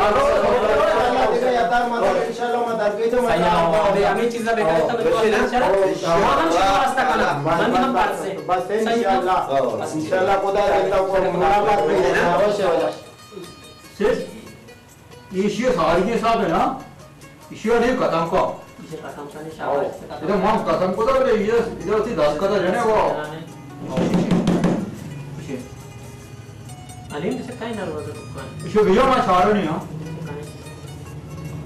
ہمیں چیزا بگڑے تو انشاءاللہ ہم شما واسطہ کنا۔ من ہم پرسے۔ بس انشاءاللہ۔ انشاءاللہ خدا زندہ کو ملاقات بھی ہے۔ ایشی ساری کے حساب ہے نا، ایشی اڑے ختم کا۔ ایشی ختم کا نہیں، شاباش، ختم ادا کا۔ من ختم کو تو اڑے، یہ ادا اسی دس کا جنے وہ۔ علیم سے کہیں نروز دکان۔ ایشی بھیا میں سارا نہیں ہاں۔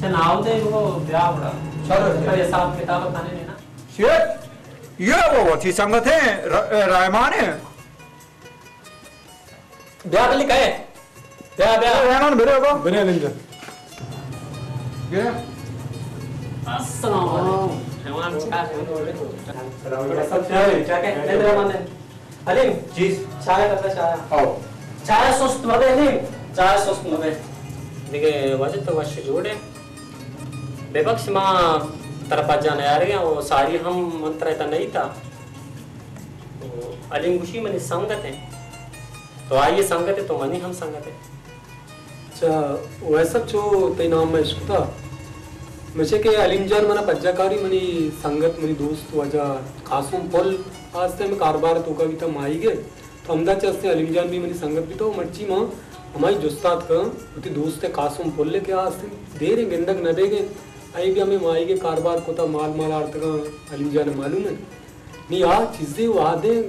چل آؤ دے وہ بیا بڑا۔ چلو۔ پر حساب کتاب کھانے نہیں نا۔ چیت؟ یہ وہ وتی سنگت ہیں، ر-، رحمان ہیں۔ بیا بلی کئے؟ بیا، بیا۔ رحمان، برے بابا۔ برے علی جان۔ برے۔ السلام علیکم۔ رحمان، کیا ہے؟ سلام علیکم۔ کیا ہے؟ رحمان ہے۔ علیم۔ جی۔ چائے کپے، چائے۔ آؤ۔ چائے سست مبے علیم، چائے سست مبے۔ دگہ واجہ تو وش جوڑ ئے۔ ببخش، ما ترا پجا نیارگا، او ساری ہم من ترا ادا نئیتا۔ تو علیم گوشی منی سنگت ہے۔ تو آئی سنگت ہے، تو منی ہم سنگت ہے۔ اچھا، ویسا چو تئی نام میں اشکتا؟ مچے کہ علیم جان منا پجا کاری، منی سنگت، منی دوست واجہ قاسم پل آستے میں کاروبار توکا بیتا ماہیگے۔ تو ہمدا چہ استیں علیم جان بھی منی سنگت بیتا، و مرچی ما ہمائی جستات کن، وتی دوست قاسم پل کہ آستیں، دیریں گندگ نہ بیگیں، آئی بھی ہمیں ماہیگے کاروبار کتا، مال مال آرتگاں، علیم جان معلوم ہے۔ نی آ چیزے وہدیں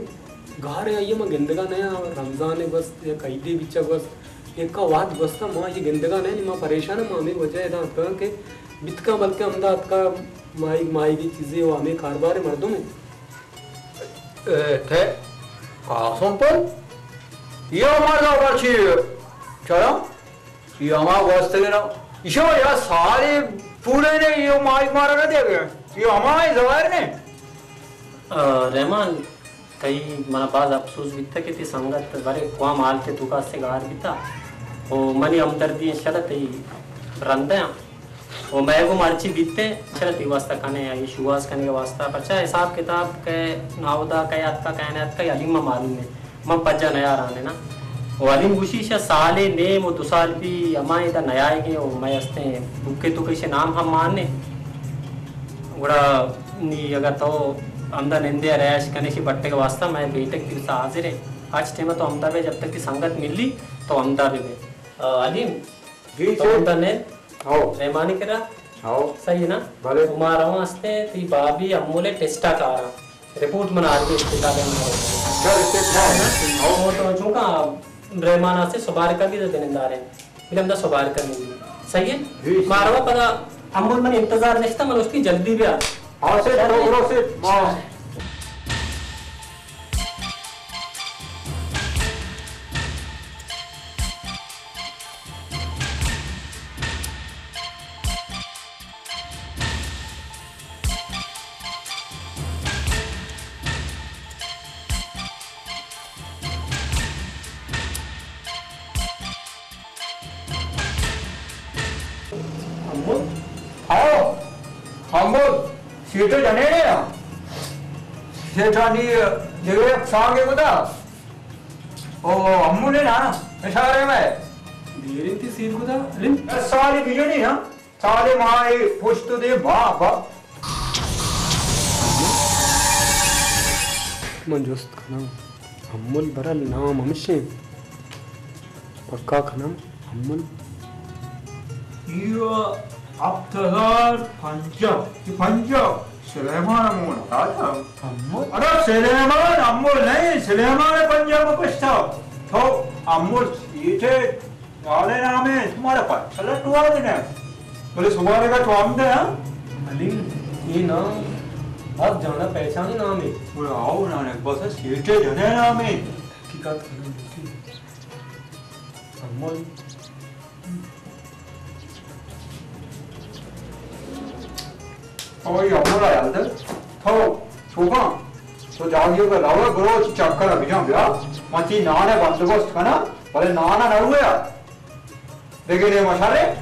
گار آئی ما گندگا نیا، رمضان گوست یا عیدے بیچا گوست، یکا وہد گوستا ما یہ گندگا نیا، نی ما پریشان، ما ہمیں وجہ ادا اتکاں کہ بیتکاں، بلکہ ہمدا اتکا ماہیگ، ماہیگی چیزے و ہمیں کاروبار مردم ہیں۔ اے، تھے قاسم پل؟ یہ ہما زاور چی چرا؟ یہ ہما گوستگے نا۔ ایشو یا سالے پورے نے یہ مائی مارا نہ دے گئے۔ یہ ہما ہے ظاہر نے۔ آ، رحمان، تئی منا باز افسوس بیتا کہ تئی سنگت برے قوام حال کے تو کا سے گار بیتا۔ او منی ہمدردی انشاءاللہ تئی رندہ۔ و مئے گوں مرچی بیت انت، چرا تئی واسطہ کنے، آئی شوہاز کنگ ءِ واسطہ، پرچا حساب کتاب کہ ناودا کئے اتکا، کئے نہ اتکا، اے علیم ءَ معلوم انت، من پجا نیاراں نا۔ و علیم گوشی، ایشاں سالے نیم و دو سال بی ہما ادا نیائیگیں و مئے استیں بک ءِ توک ءَ ایشی نام ہم مان نے۔ گڑا نی اگاں تو ہمدا نندے ءَ رہائش کنے، ایشی بٹگ ءِ واسطہ مئے بیٹک تئی سرا حاضر انت۔ ہرچ ٹیم ءَ تو ہمدا بئے، جب تک تئی سنگت ملی تو ہمدا بہ بئے۔ آ، علیم، جی، تو چے؟ ہمدا نند۔ ہو۔ رحمانی کرا؟ ہو۔ صحیح ہے نا؟ بلے۔ تو ما رواں استیں، تئی بابی امول ءِ ٹیسٹا کاراں۔ رپورٹ من آرگی اسپتال ءَ۔ اچھا، رپورٹ ہے نا؟ ہو۔ تو چونکا رحمان آسے سبارکا بھی تو دننداریں۔ بلے ہمدا سبارکا نہیں۔ صحیح ہے؟ جی، جی۔ ما رواں پدا امول من انتظار نشتا، من اس کی جلدی بیا۔ ہاں، سیٹھ، رو، رو، سیٹھ۔ ہاں۔ امبل؟ ہاؤ، امبل، سیٹھ ءِ جنین نا؟ سیٹھانی دگہ یک سانگے کتا۔ او، امبل نا، اشارے میں۔ دیریں تئی سیر کتا، علیم؟ دس سال بجنی نا۔ سالے ماہے پشت دے با با۔ من جست کناں، امل برل نام ہمشیں۔ پکا کناں، امل۔ یہ ہفت ہزار پنجاہ، یہ پنجاہ سلیمان امول، راجا۔ امل؟ ارے سلیمان امل نہیں، سلیمان پنجاہ کو پشتا۔ تو امل سیٹھے والے نام ہے، تمہارا پاس چلا ٹوا دینا۔ بولے سبارے کا ٹوام دے، ہاں؟ علیم، یہ نام بس جانا پہچانا نام ہے۔ بولے آؤ نا، بس سیٹھے جنے نام ہے۔ تحقیقات کرنا ضروری ہے۔ امول۔ اوئی امول آیا دے۔ تو، چوکاں، تو جاگی کو لاؤ، برو چی چکر ابھی جان بیا۔ من تئی نان ءِ بندوبست کناں، بلے نان ءَ نہ ہویا۔ دگہ نیمگ ءَ شرے؟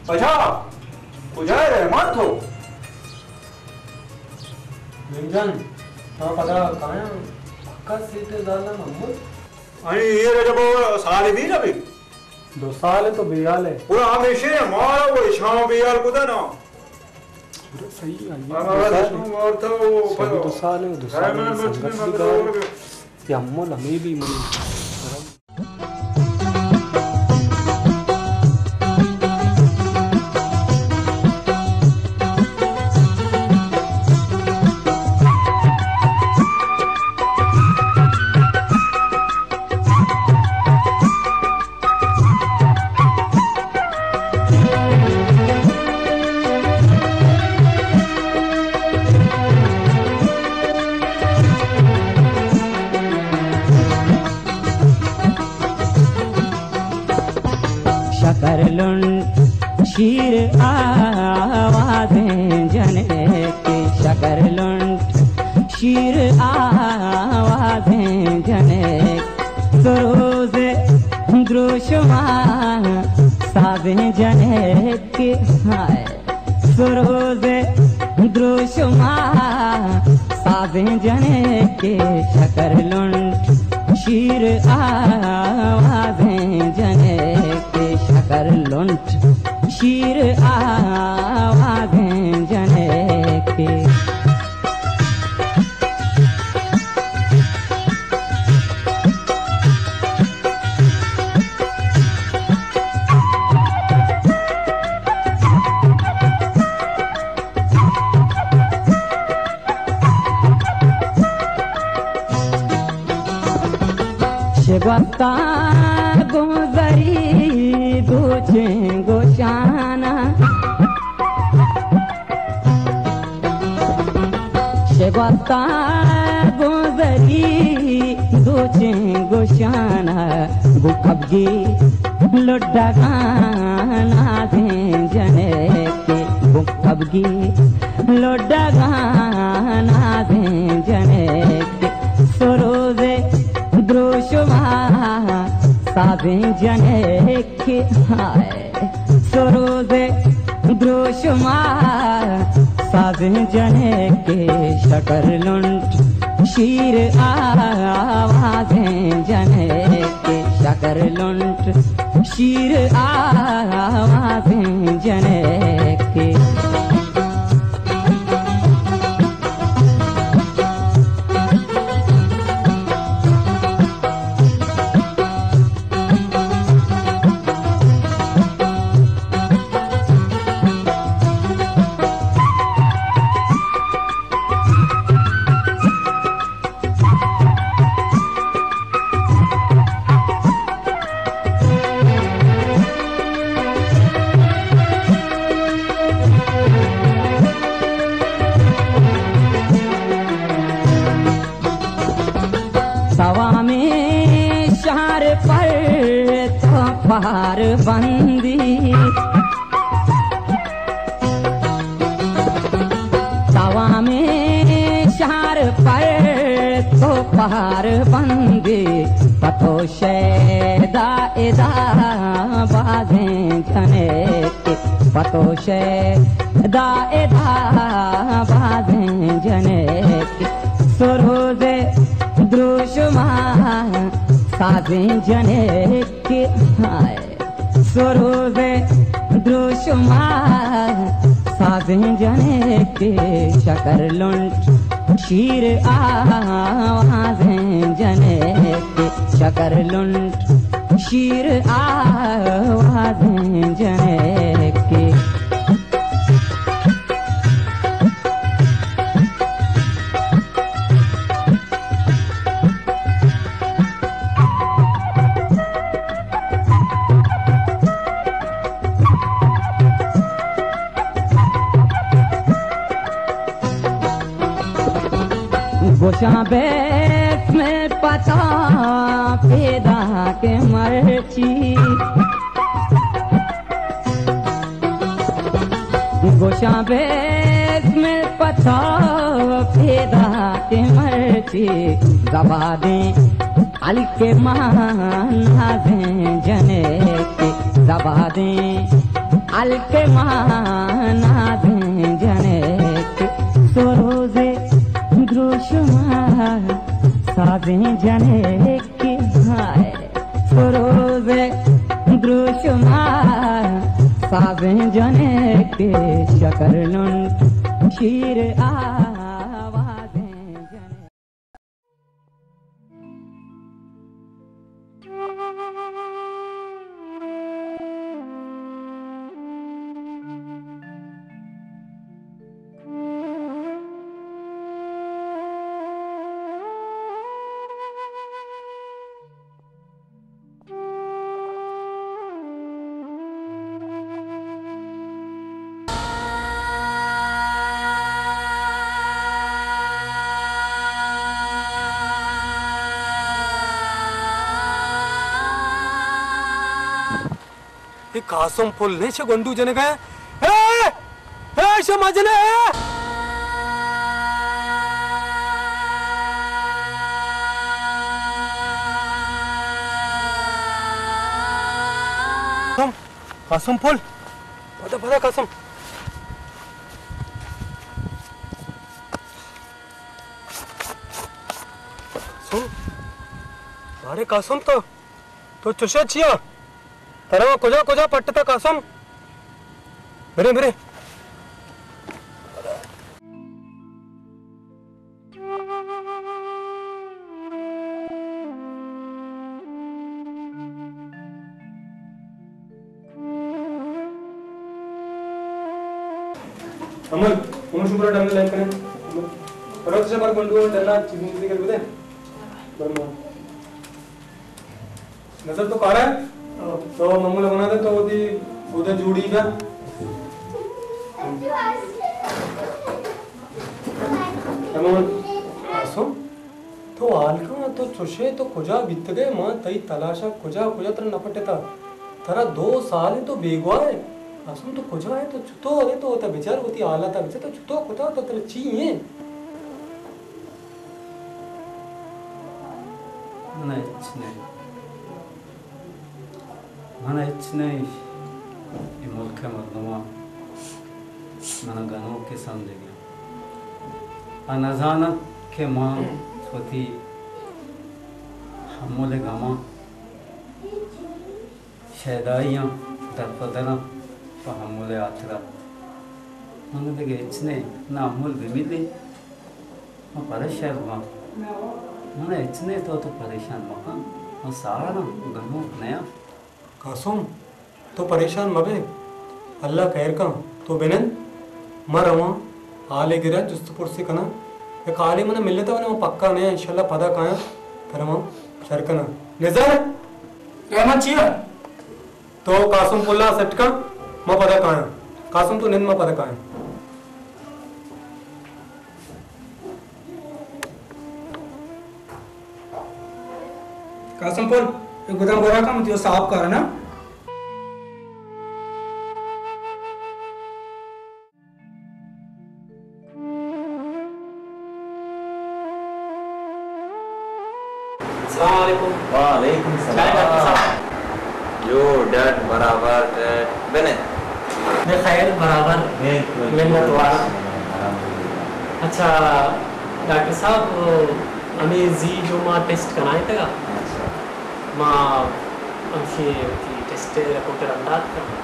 اچھا، کجا ئے رحمان تو؟ علیم جان، ما پدا کایاں، پکا سیٹھ ءِ زال ءَ محمود۔ انی اے رجب سالے بی نہ بی؟ دو سال تو بے حال ئے۔ پورا ہمیشہ مارا وہ شام بے حال کتا نا۔ پورا صحیح ہے۔ ہمارا دو سال دشمن مارتا وہ سبھی دو سال ہے، دو سال ہے، سنگت بھی گار ہے۔ یہ امول ہمیں بھی منی۔ سازیں جنکے ہائے، سروز دروشما، سازیں جنکے شکر لنٹ، شیر آوازیں جنکے شکر لنٹ، شیر آوازیں جنکے۔ شگوستاں گوں زری دوچیں گوشانا، شگوستاں گوں زری دوچیں گوشانا، گوں کبگی لڈگاں نازیں جنکے، گوں کبگی لڈگاں نازیں جنکے، سروز دروشما، سازیں جنکے ہائے۔ سروز دروشما، سازیں جنکے شکر لنٹ، شیر آوازیں جنکے شکر لنٹ، شیر آوازیں جنکے۔ توامیں شہر پر تو پہر بندی، توامیں شہر پر تو پہر بندی، پہ تو شیدا ادا بازیں جنکے، پہ تو شیدا ادا بازیں جنکے، سروز دروشما، سازیں جنکے ہائے۔ سروز دروشما، سازیں جنکے شکر لنٹ، شیر آوازیں جنکے شکر لنٹ، شیر آوازیں جنکے۔ گوشاں بسمل پہ تو پیداک مرچی، گوشاں بسمل پہ تو پیداک مرچی، زبادیں ہلک مان نازیں جنکے، زبادیں ہلک مان نازیں جنکے، سروز دروشما، سازیں جنکے ہائے۔ سروز دروشما، سازیں جنکے شکر لنٹ، شیر آوازیں جنکے۔ اے قاسم پل نے چہ گونڈو جنگ ءَ۔ اے! اے شما جنے! قاسم پل۔ پدا، پدا قاسم۔ قاسم۔ ارے قاسم تو، تو چشے چیا؟ ترا کجا کجا پٹتا قاسم؟ برے، برے۔ امل، امل شکر ڈن لائک کریں۔ پرت سے پر گنڈو ڈنا چیزیں چیزیں کر بدے۔ برما۔ نظر تو کارا ہے؟ تو ممو لگنا دے تو دی خود جوڑی کا۔ تمام۔ آسو؟ تو حال کن، تو چوشے، تو کجا بیتگے؟ ما تئی تلاشا کجا کجا ترا نہ پٹتا۔ ترا دو سال تو بیگواہ ہے۔ قاسم تو کجا ہے؟ تو چتو ہے؟ تو تا بچار وتی حالاتا بچار، تو چتو کتا، تو ترا چی ہے؟ من ہچ نہیں۔ من ہچ نہیں۔ اے ملک مردمان من گنوک سمجھگے۔ آ نزانت کہ ما وتی ہمول گماں شیدائیاں درپدراں پہ ہمول ہاترا۔ من دگہ ہچ نے، نہ ہمول بملی، من پدا شر باں۔ من ہچ نے، تو تو پریشان مکن، من ساڑاں، گنوک نیاں۔ قاسم، تو پریشان مبے، اللہ خیر کن، تو بنند، ما رواں، حالے گراں، جست پرسے کناں۔ یک حالے منا ملتا، ولے ما پکا نہ آں، انشاءاللہ پدا کایاں، ترا ما شر کناں۔ نزار! رحمان چیا؟ تو قاسم پلا سیٹ کن، ما پدا کایاں۔ قاسم تو نند، ما پدا کایاں۔ قاسم پل، اے گدان گورا کن، من تیو صاحب کارا نا۔ السلام علیکم۔ وعلیکم السلام۔ چائے ڈاکٹر صاحب؟ جو ڈٹ برابر ڈٹ بنے۔ بخیر برابر۔ بالکل۔ منت وار۔ الحمدللہ۔ اچھا ڈاکٹر صاحب، ہمے زی جو ما ٹیسٹ کنائینتگا۔ اچھا۔ ما ہمشی وتی ٹیسٹ رپورٹ رند دات کن۔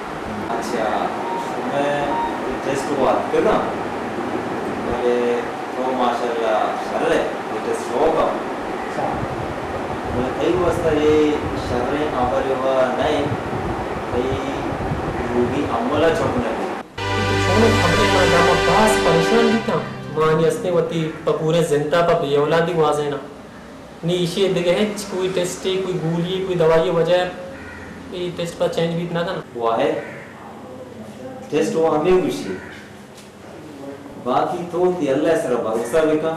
اچھا، شمئے ٹیسٹ وات کنا، بلے تو ماشاءاللہ شر ہے، یہ ٹیسٹ شوق ہے۔ اچھا۔ بلے تئی واسطہ یہ شریں خبر ہوا نہیں، تئی روگی عملہ چپ نہیں۔ چونیں خبرے ما داما باز پریشان بیتاں۔ ما نی استیں وتی پہ پوریں زندا پہ بے اولادی گوازیناں۔ نی ایشی ء دگہ ہچ کوئی ٹیسٹے، کوئی گولی، کوئی دوائی ء وجہ ء اے ٹیسٹ پہ چینج بیت نہ کناں۔ واحد ٹیسٹ وہ ہمیں گوشی، باقی تو تی اللہ سر بھروسہ بکن،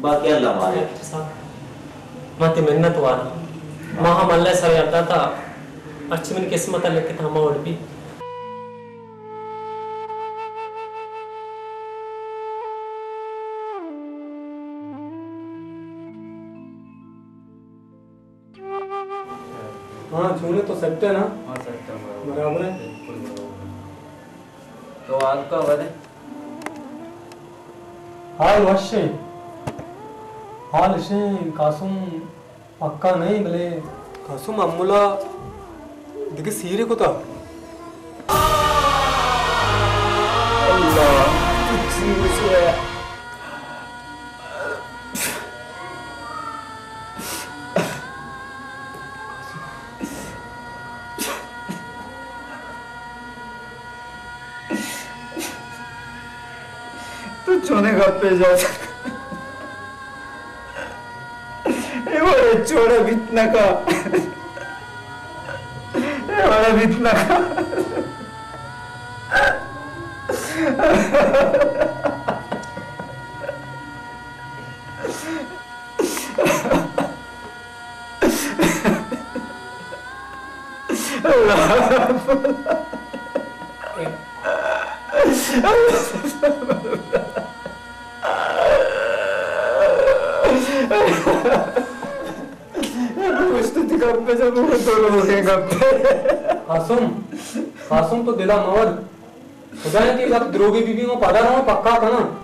باقی اللہ مالک۔ ڈاکٹر صاحب، ما تی منت وار، ما ہم اللہ سر یاد داتا، ہرچی منی قسمت ء لکھتا ہما وڑ بیت۔ ہاں، چون ئے تو سیٹ ئے نا؟ ہاں، سیٹ ئے، برابر۔ برابر ئے؟ بالکل برابر۔ تو حال کا ورے؟ حال وش ئے۔ حال اش ئے، قاسم پکا نہ ایں، بلے قاسم امولا دگہ سیرے کتا۔ اللہ، تو چی گوشے؟ تو چونیں گپے جت؟ اے وڑ ء چوڑا بیت نہ کا۔ اے وڑ ء بیت نہ کا۔ گوشت تی گپ ء جب تو لوگیں گپ۔ قاسم، قاسم، تو دلا مور۔ خدا ہے کہ گپ دروگی بی بی، ما پدا رہا پکا کنا۔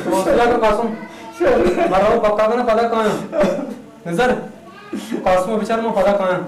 تو حوصلہ کر قاسم۔ ما رہا پکا کنا، پدا کایا۔ نظر، قاسم بچار، ما پدا کایا۔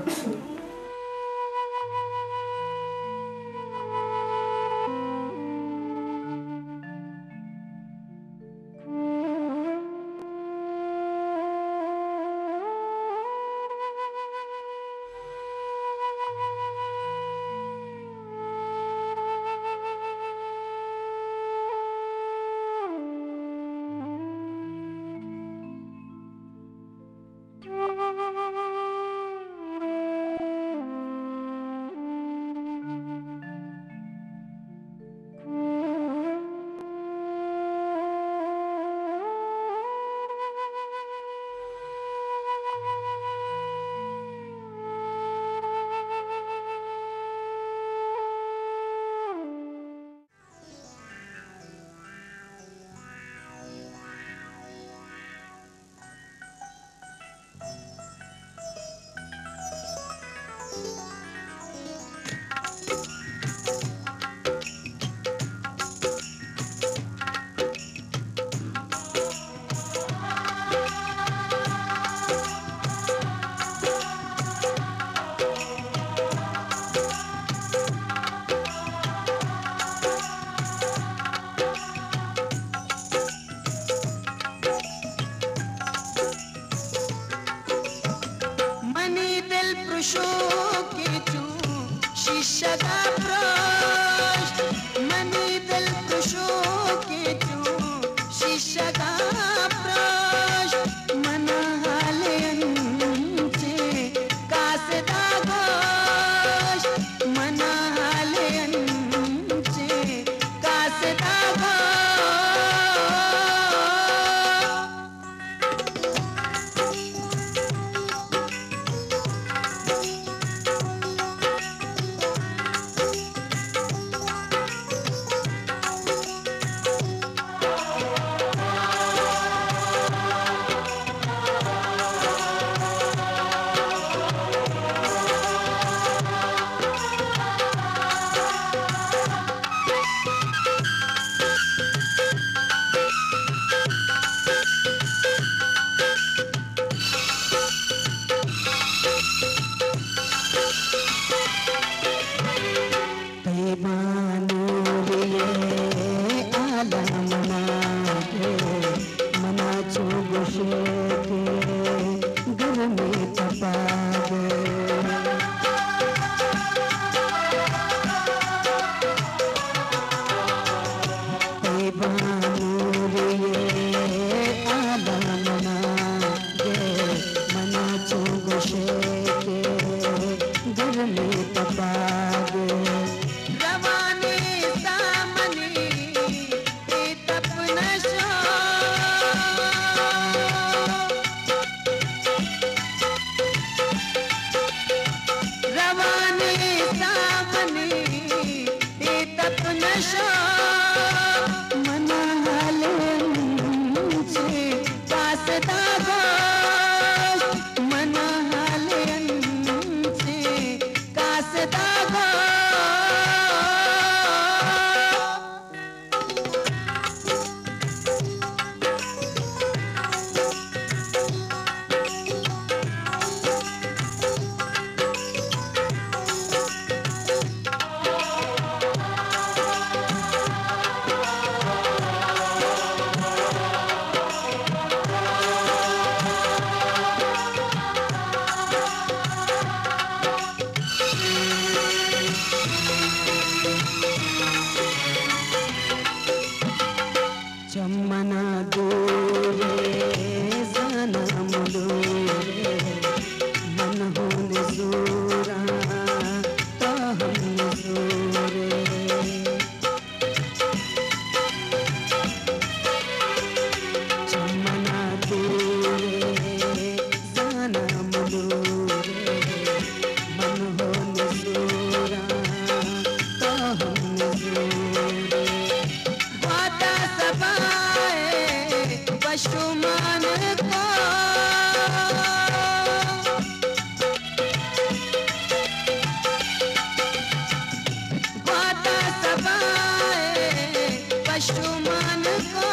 مان کو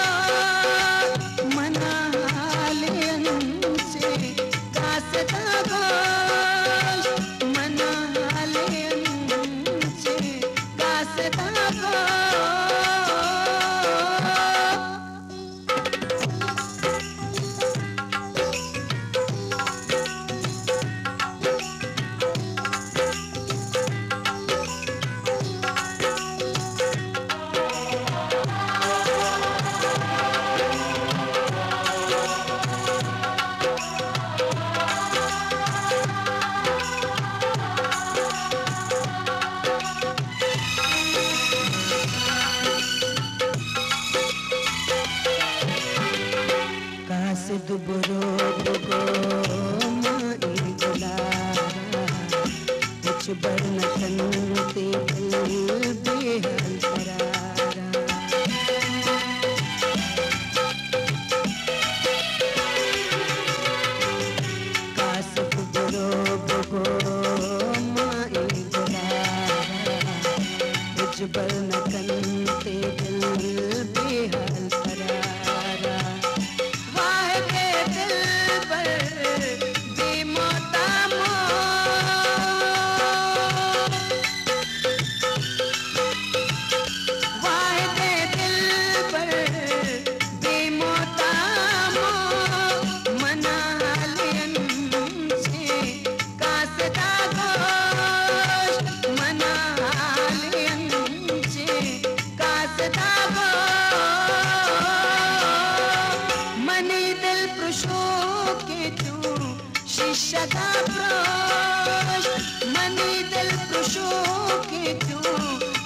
منا حال انچیں قاصدا گوش، منا حال انچیں قاصدا گوش۔ قاصد برو بگو ما اے گلارا، ہچبر نہ کنت اے دل بے حال قرارا۔ قاصد برو بگو ما اے گلارا، ہچبر نہ کنت اے دل بے حال قرارا۔ واہ دے دلبر بے موتا مو، واہ دے دلبر بے موتا مو، منا حال انچیں قاصدا گوش، منا حال انچیں قاصدا گوش۔ منی دل پرشوکیں چو شیشگا پروش، منی دل پرشوکیں چو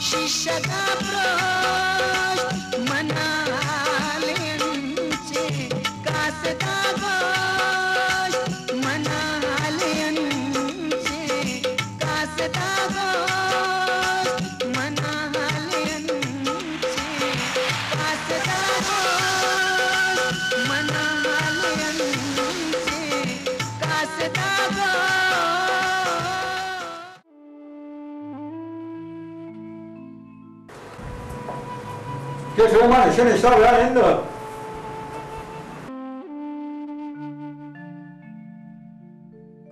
شیشگا پروش، منا حال انچیں قاصدا گوش، منا حال انچیں قاصدا گوش، منا حال انچیں قاصدا گوش، منا حال انچیں قاصدا گوش۔ کہ شما نشہ نشہ بیا نند۔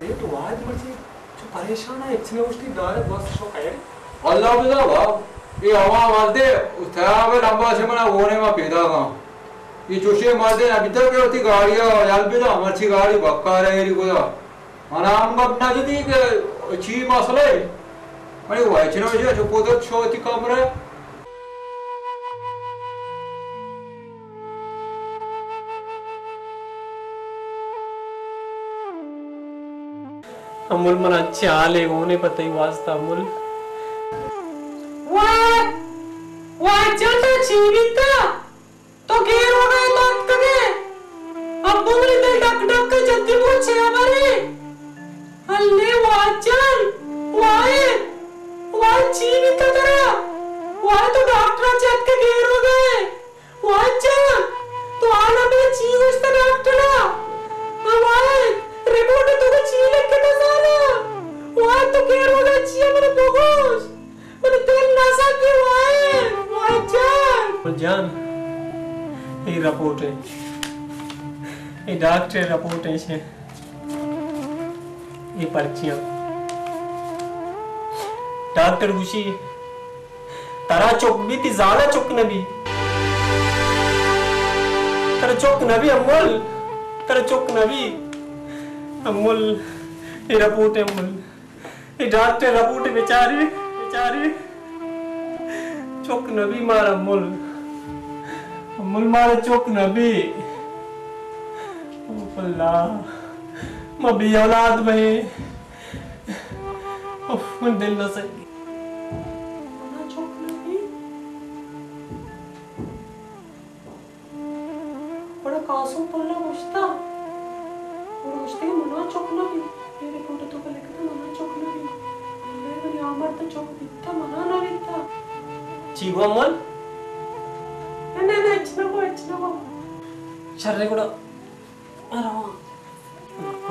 اے تو واجہ مرچی چو پریشان ئے، ہچ نہ گوشتی، دارت بس شو خیر۔ اللہ بدا با، اے ہما مردے تیاب لمبا چہ منا گونے ما پیدا گا۔ اے چوشے مردے نہ بیتا کہ وتی گاڑی ءَ یل بدا، مرچی گاڑی بکار ایری گدا۔ منا ہم گپ نہ جتی کہ چی مسئلہ ئے۔ منی وائچ نہ وجہ چو کودت شو وتی کمرہ۔ امول، من انچیں حالے گونے پہ تئی واسطہ، امول۔ واہ! واہ جان، تو چی بیتا؟ تو گیروگا ئے تو اتکگ ئے؟ ابو منی دل ڈک ڈک ءَ، جلدی بو، چے ہبرے؟ اللہ واہ جان، واہ، واہ چی بیتا ترا؟ واہ تو ڈاکٹر ءَ چہ اتکے گیروگا ئے؟ واہ جان، تو آ نہ بے چی گوشتا ڈاکٹر ءَ؟ ہاں واہ، رپورٹ ءَ تو چی لکھتا زانا؟ واہ تو گیروگا چی ءَ منا بگوش؟ من دل نہ سکی واہ، واہ جان۔ جان، اے رپورٹ ایں، اے ڈاکٹر رپورٹ ایں چے۔ اے پرچیاں۔ ڈاکٹر گوشی، ترا چک بی، تی زالا چک نہ بی۔ ترا چک نہ بی امول، ترا چک نہ بی۔ امول، اے رپورٹ ایں امول۔ اے ڈاکٹر رپورٹ بیچارے، بیچارے۔ چک نہ بی مارا امول۔ امول مارا چک نہ بی۔ اوف اللہ، ما بے اولاد بئیں۔ اوف، من دل نہ سکی۔ منا چک نہ بی۔ گڑا قاسم پل ءَ گوشتا، گڑا گوشتے کہ منا چک نہ بی۔ اے رپورٹ ءَ تو لکھتا منا چک نہ بی۔ اللہ، منی آ مرد ءَ چک بیتا، منا نہ بیتا۔ چی گو امول؟ نہ، نہ، نہ، ہچ نہ گو، ہچ نہ گو۔ شر گڑا۔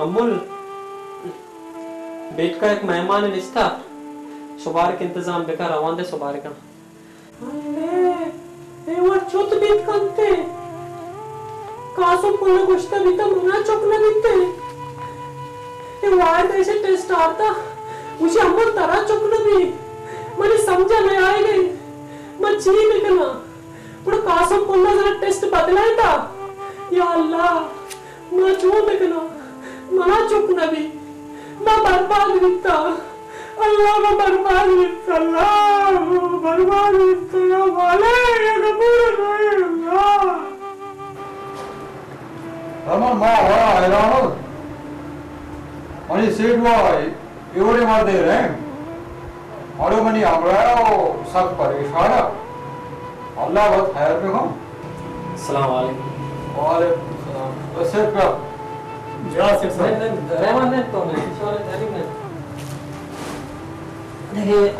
امول، بیٹکا یک مہمان نشتا، سبارک انتظام بکا، روان دے سبارکا۔ اے، اے وڑ چت کنتے۔ قاسم پل گوشتہ بیتا منا چک نہ بیتے۔ اے واحد ایشی ٹیسٹ آرتا، گوشی امل ترا چک نہ بی۔ منی سمجھا نہ آئے گئے۔ من چی بکناں؟ گڑا قاسم پل ذرا ٹیسٹ بدلائتا۔ یا اللہ، ما چون بکناں؟ منا چک نہ بی، ما برباد بیتا۔ اللہ، ما برباد بیتا، اللہ، ما برباد بیتا، یا مالک، یا غفور الرحیم، اللہ۔ ہما ما وڑا حیران ہو۔ منی سیٹ وا اے وڑے مردے رحم۔ مڑو منی ہمراہ ء و سک پریشان ء۔ اللہ وت خیر بہ کن۔ السلام علیکم۔ وعلیکم السلام۔ بس سیٹ کا؟ جا سیٹ صاحب۔ نہیں، نہیں، رحمان نہیں تو نہیں، سوری، تعلیم نہیں۔ دیکھیے۔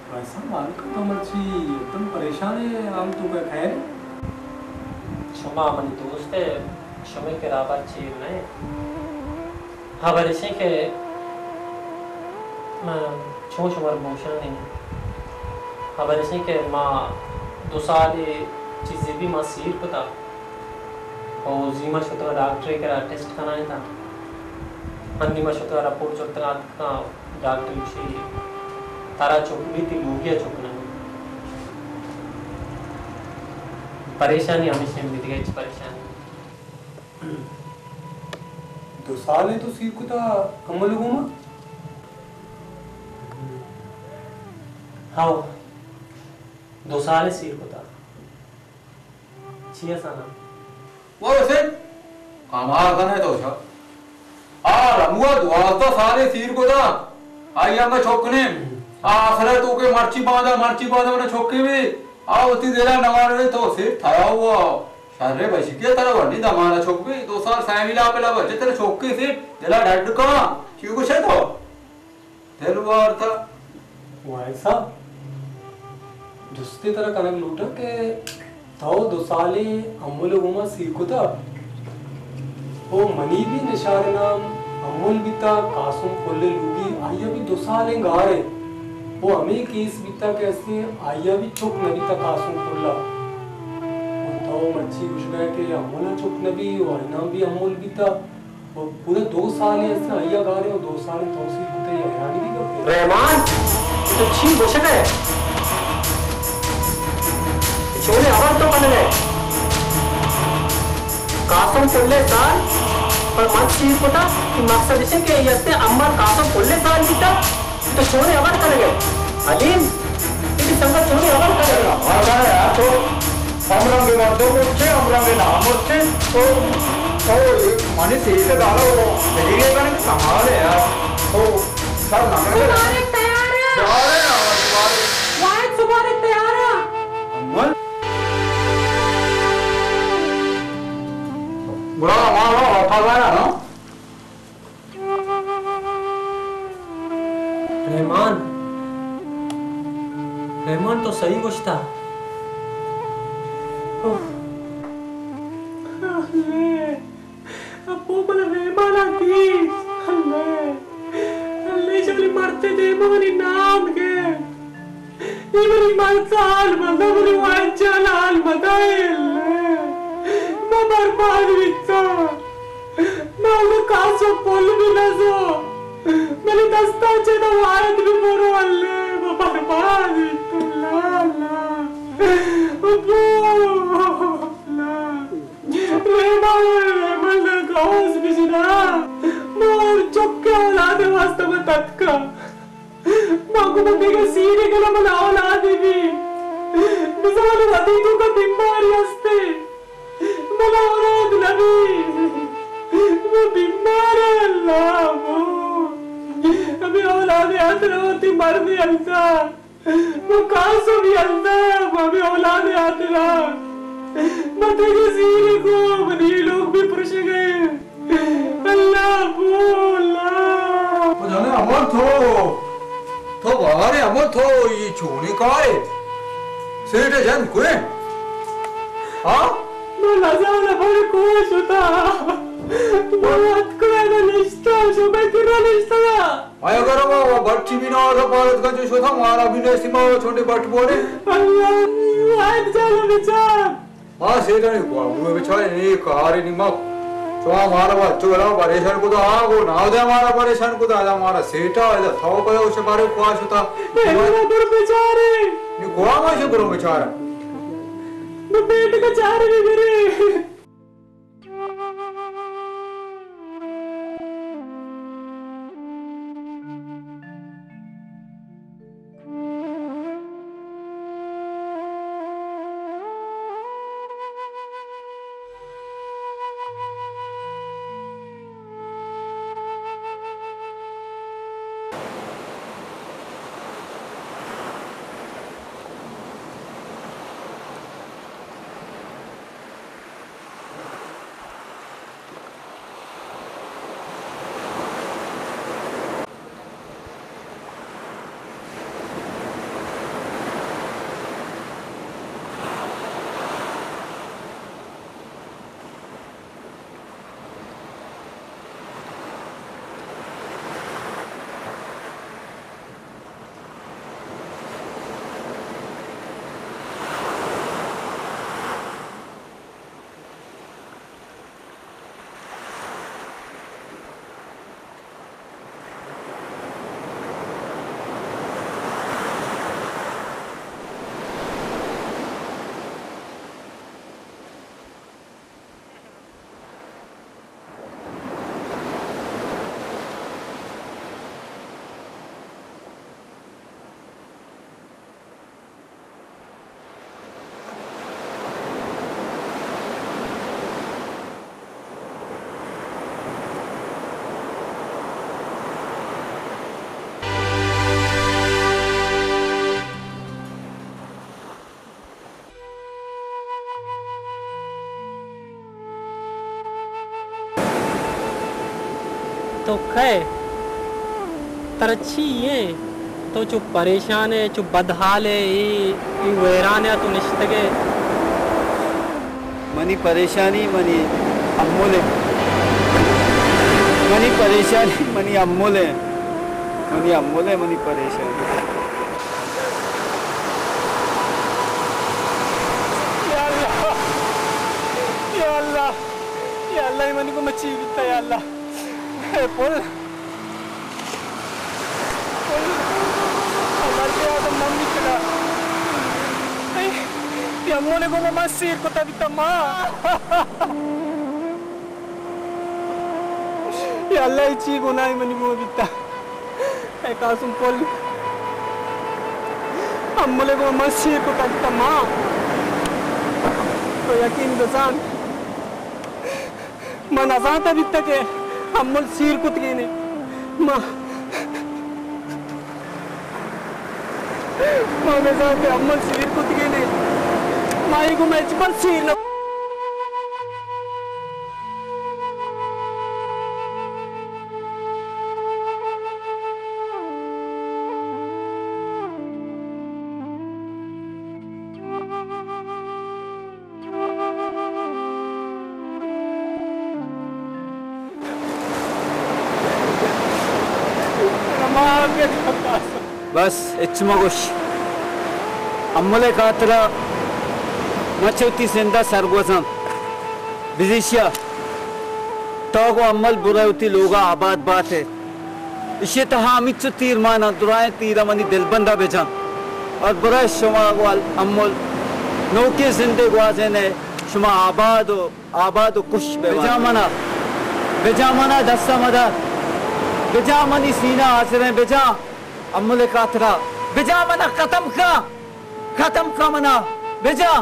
بھائی صاحب، مالک تو مرچی تم پریشان ہے، ہم تو کا خیر ہے؟ شما منی دوست ہے، شما کے رابر چیر نہیں۔ ہبر ایش انت کہ من چون شمارا بگوشاں نی۔ ہبر ایش انت کہ ما دو سال چیزے بی ما سیر کتا۔ او زی ما شتگا ڈاکٹرے کرا ٹیسٹ کنائینتا۔ ہندی ما شتگا رپورٹ زرتگا اتکا ڈاکٹر گوشی ترا چک بیت، لوگیا چک نہ بیت۔ پریشانی ہمیش انت، دیگہ ہچ پریشانی۔ دو سال تو سیر کتا کمل گوما؟ ہاو، دو سال سیر کتا۔ چی اسانا؟ وہ اسے کمال کنے تو شا۔ آ رموا دوازدہ سال سیر کتا۔ آئی ہم چک نے۔ آ آخر تو کہ مرچی باندا، مرچی باندا من چکے بھی۔ آ وتی دلا نوار رہے تو سیٹ تھیا ہوا۔ شر بشی کے ترا ونی دمانا چک بھی، دو سال سیمی لا پلا بچے ترا چک کے سیٹ دلا ڈڈ کا۔ چی گوشے تو؟ دل وارتا۔ واحد صاحب، جستے ترا کنگ لوٹاں کہ تو دو سالے امل گوما سیر کتا۔ او منی بھی نشار نام امل بیتا، قاسم پل لوگی، آیا بھی دو سالیں گارے۔ او ہمیں کیس بیتا کہ استے آیا بھی چک نہ بیتا قاسم پلا۔ او تو مرچی گوشگا کہ امل چک نہ بی، او آئی نام بھی امل بیتا۔ او پورا دو سالے استے آیا گارے، او دو سالے تو سیر کتا، یہ حیرانی دی گپے۔ رحمان، تو چی گوشگا ہے؟ چونے ہبر تو کنگا ہے؟ قاسم پلے سال پر من سیر کتا، کہ مقصد اسے کہ یہ استے امل قاسم پلے سال بیتا۔ تو چونے ہبر کنگے؟ حلیم، تئی سنگت چونے ہبر کنگے؟ ہبر کنگے یار، تو ہم رنگ مردوں کو چے، ہم رنگ نام چے، تو، تو منی سیٹ دارا وہ، دگری کنگے کمال ہے یار۔ تو سر نہ کنگے۔ سبارک تیار ہے۔ تیار ہے یار، تیار ہے۔ واحد سبارک تیار ہے۔ امل؟ گڑا ہمارا واپس آیا نا؟ رحمان، رحمان تو صحیح گوشتا۔ اللہ، ابو منا رحمان آتی۔ اللہ، اللہ شانی مرتے دے منی نام کے۔ اے منی مرد حال مدا، منی واجہ حال مدا، اے اللہ۔ ما برباد بیتا۔ ما اگا کاسو پل بھی نزو۔ منی دستا چہ دا واحد بھی برو، اللہ۔ ما برباد بیتا، اللہ، اللہ۔ ابو، اللہ۔ ریما، ریما، غوث بجنا۔ مور چکے اولاد واسطہ ما تتکا۔ ما گوں من دگہ سیرے کناں، من اولادے بی۔ بزاں من وتی توکا بیماری ہستے۔ من اولاد نبی۔ من بیمار، اللہ، من۔ ہمے اولادے ہاترا وتی مردے ہلتا۔ من کاسو بی ہلتا، من ہمے اولادے ہاترا۔ من دگہ سیرے کو، منی لوگ بی پرشگئے۔ اللہ، ابو، اللہ۔ او جانے امل تو، تو بارے امل تو، یہ چونی کارے؟ سیٹ جن کوئے؟ ہاں؟ من لزا نفر کو شتا۔ من اتکا نشتا، شما کرا نشتا۔ آیا گرما، وہ بٹی بھی نہ آتا، پارت گنج شتا، مارا بھی نیستی، ما چونڈے بٹ بولے۔ اللہ۔ واحد جان بچار۔ ما سیٹانی گوا برو بچارے، نی کارے نی ما۔ شما مارا با چو را پریشان کتا، آ گو ناو دے مارا پریشان کتا، ادا مارا سیٹا، ادا تھو پدا اوش بارے خواش ہوتا۔ اے برو بچارے۔ نی گوا ما شو برو بچارا۔ نو پیٹ کا چارے بھی میرے۔ تو کئے؟ ترا چی ایں؟ تو چو پریشان ئے، چو بدحال ئے، اے، اے ویران ءَ تو نشتگ ئے۔ منی پریشانی منی امل ایں۔ منی پریشانی منی امل ایں۔ منی امل ایں منی پریشانی۔ یا اللہ، یا اللہ، یا اللہ، اے منی گوما چی بیتا، یا اللہ۔ اے پل، پل، اللہ کے آدم من بیتگا۔ اے، اے امل ءِ گوما من سیر کتا بیتا ما۔ یا اللہ، اے چی گناہے منی گوما بیتا؟ اے قاسم پل، امل ءِ گوما من سیر کتا بیتا ما۔ تو یقین بزان، من نزانتا بیتا کہ امل سیر کتگینے۔ ما ما بزاں کہ امل سیر کتگینے، ما اے گوما ہچبر سیر نہ۔ بس، ہچ مگوش۔ امل ءِ خاطرا من چہ وتی زند ءَ سرگوزاں۔ بزیشیا تو گوں امل برئے وتی لوگ ءَ آباد بات ئے۔ ایشی ءِ تہا ہمینچو تیر مان اَنت، درائیں تیر ءَ منی دلبند ءَ بجن۔ اور برئے شما گوں امل نوکیں زندے گوازین ئے، شما آباد و، آباد و خوش بہ بات۔ بجا منا، بجا منا دست ءَ مدار، بجا منی سینہ حاضر ایں، بجا امل ءِ خاطرا، بجا منا ختم کن۔ ختم کن منا، بجا۔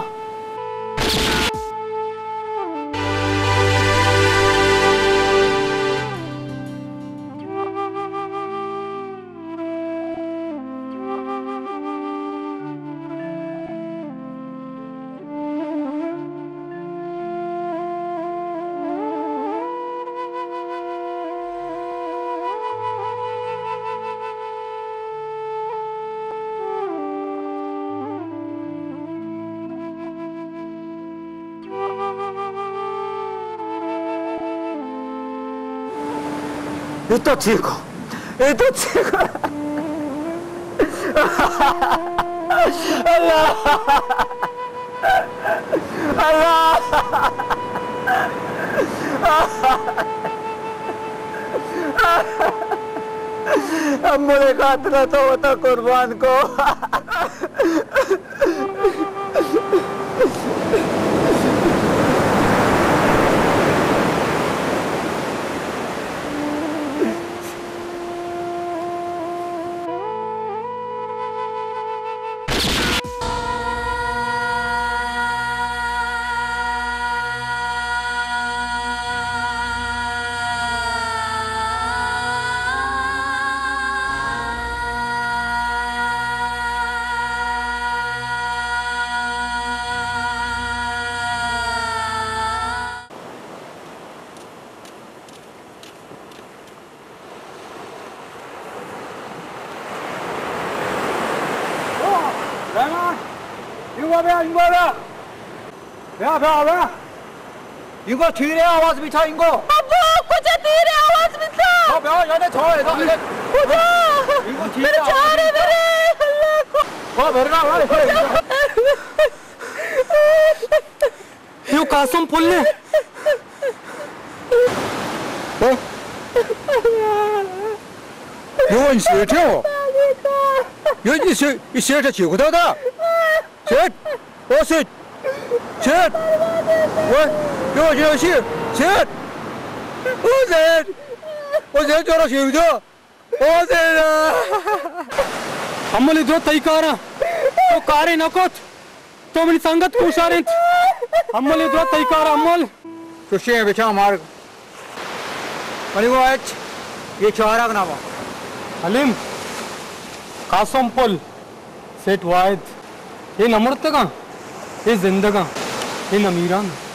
اے تو چی کو؟ اے تو چی کو؟ اللہ! اللہ! امل ءِ خاطر ءَ تو وتا قربان کو۔ رحمان، اینگو بیا، اینگو بیا۔ بیا، بیا، بیا۔ اینگو تیر ءِ آواز بیتا، اینگو۔ ابا، کجا تیر ءِ آواز بیتا؟ بیا، بیا، یعنی تو ادا، ادا۔ کجا؟ اینگو تیر ءِ آواز بیتا۔ اللہ کو۔ او، برنا، بھائی۔ کجا؟ یو قاسم پل نے۔ ہاں؟ یو ان سیٹ ہے وہ۔ یو ان سیٹ، ان سیٹ ہے، چیک ہوتا تھا۔ سیٹ، او سیٹ، سیٹ۔ وہ، یو جو سیٹ، سیٹ۔ او سیٹ، او سیٹ، چورا سیٹ دو۔ او زینا! امل، اے درا تئی کار اَنت۔ تو کارے نہ کت، تو منی سنگت کوشار اَنت۔ امل، اے درا تئی کار اَنت، امل۔ چوشیں بچا مار۔ منی گو اچ، اے چارگ نہ با۔ حلیم، قاسم پل، سیٹ واحد، اے نہ مرتگاں، اے زندگاں، اے نمیراں۔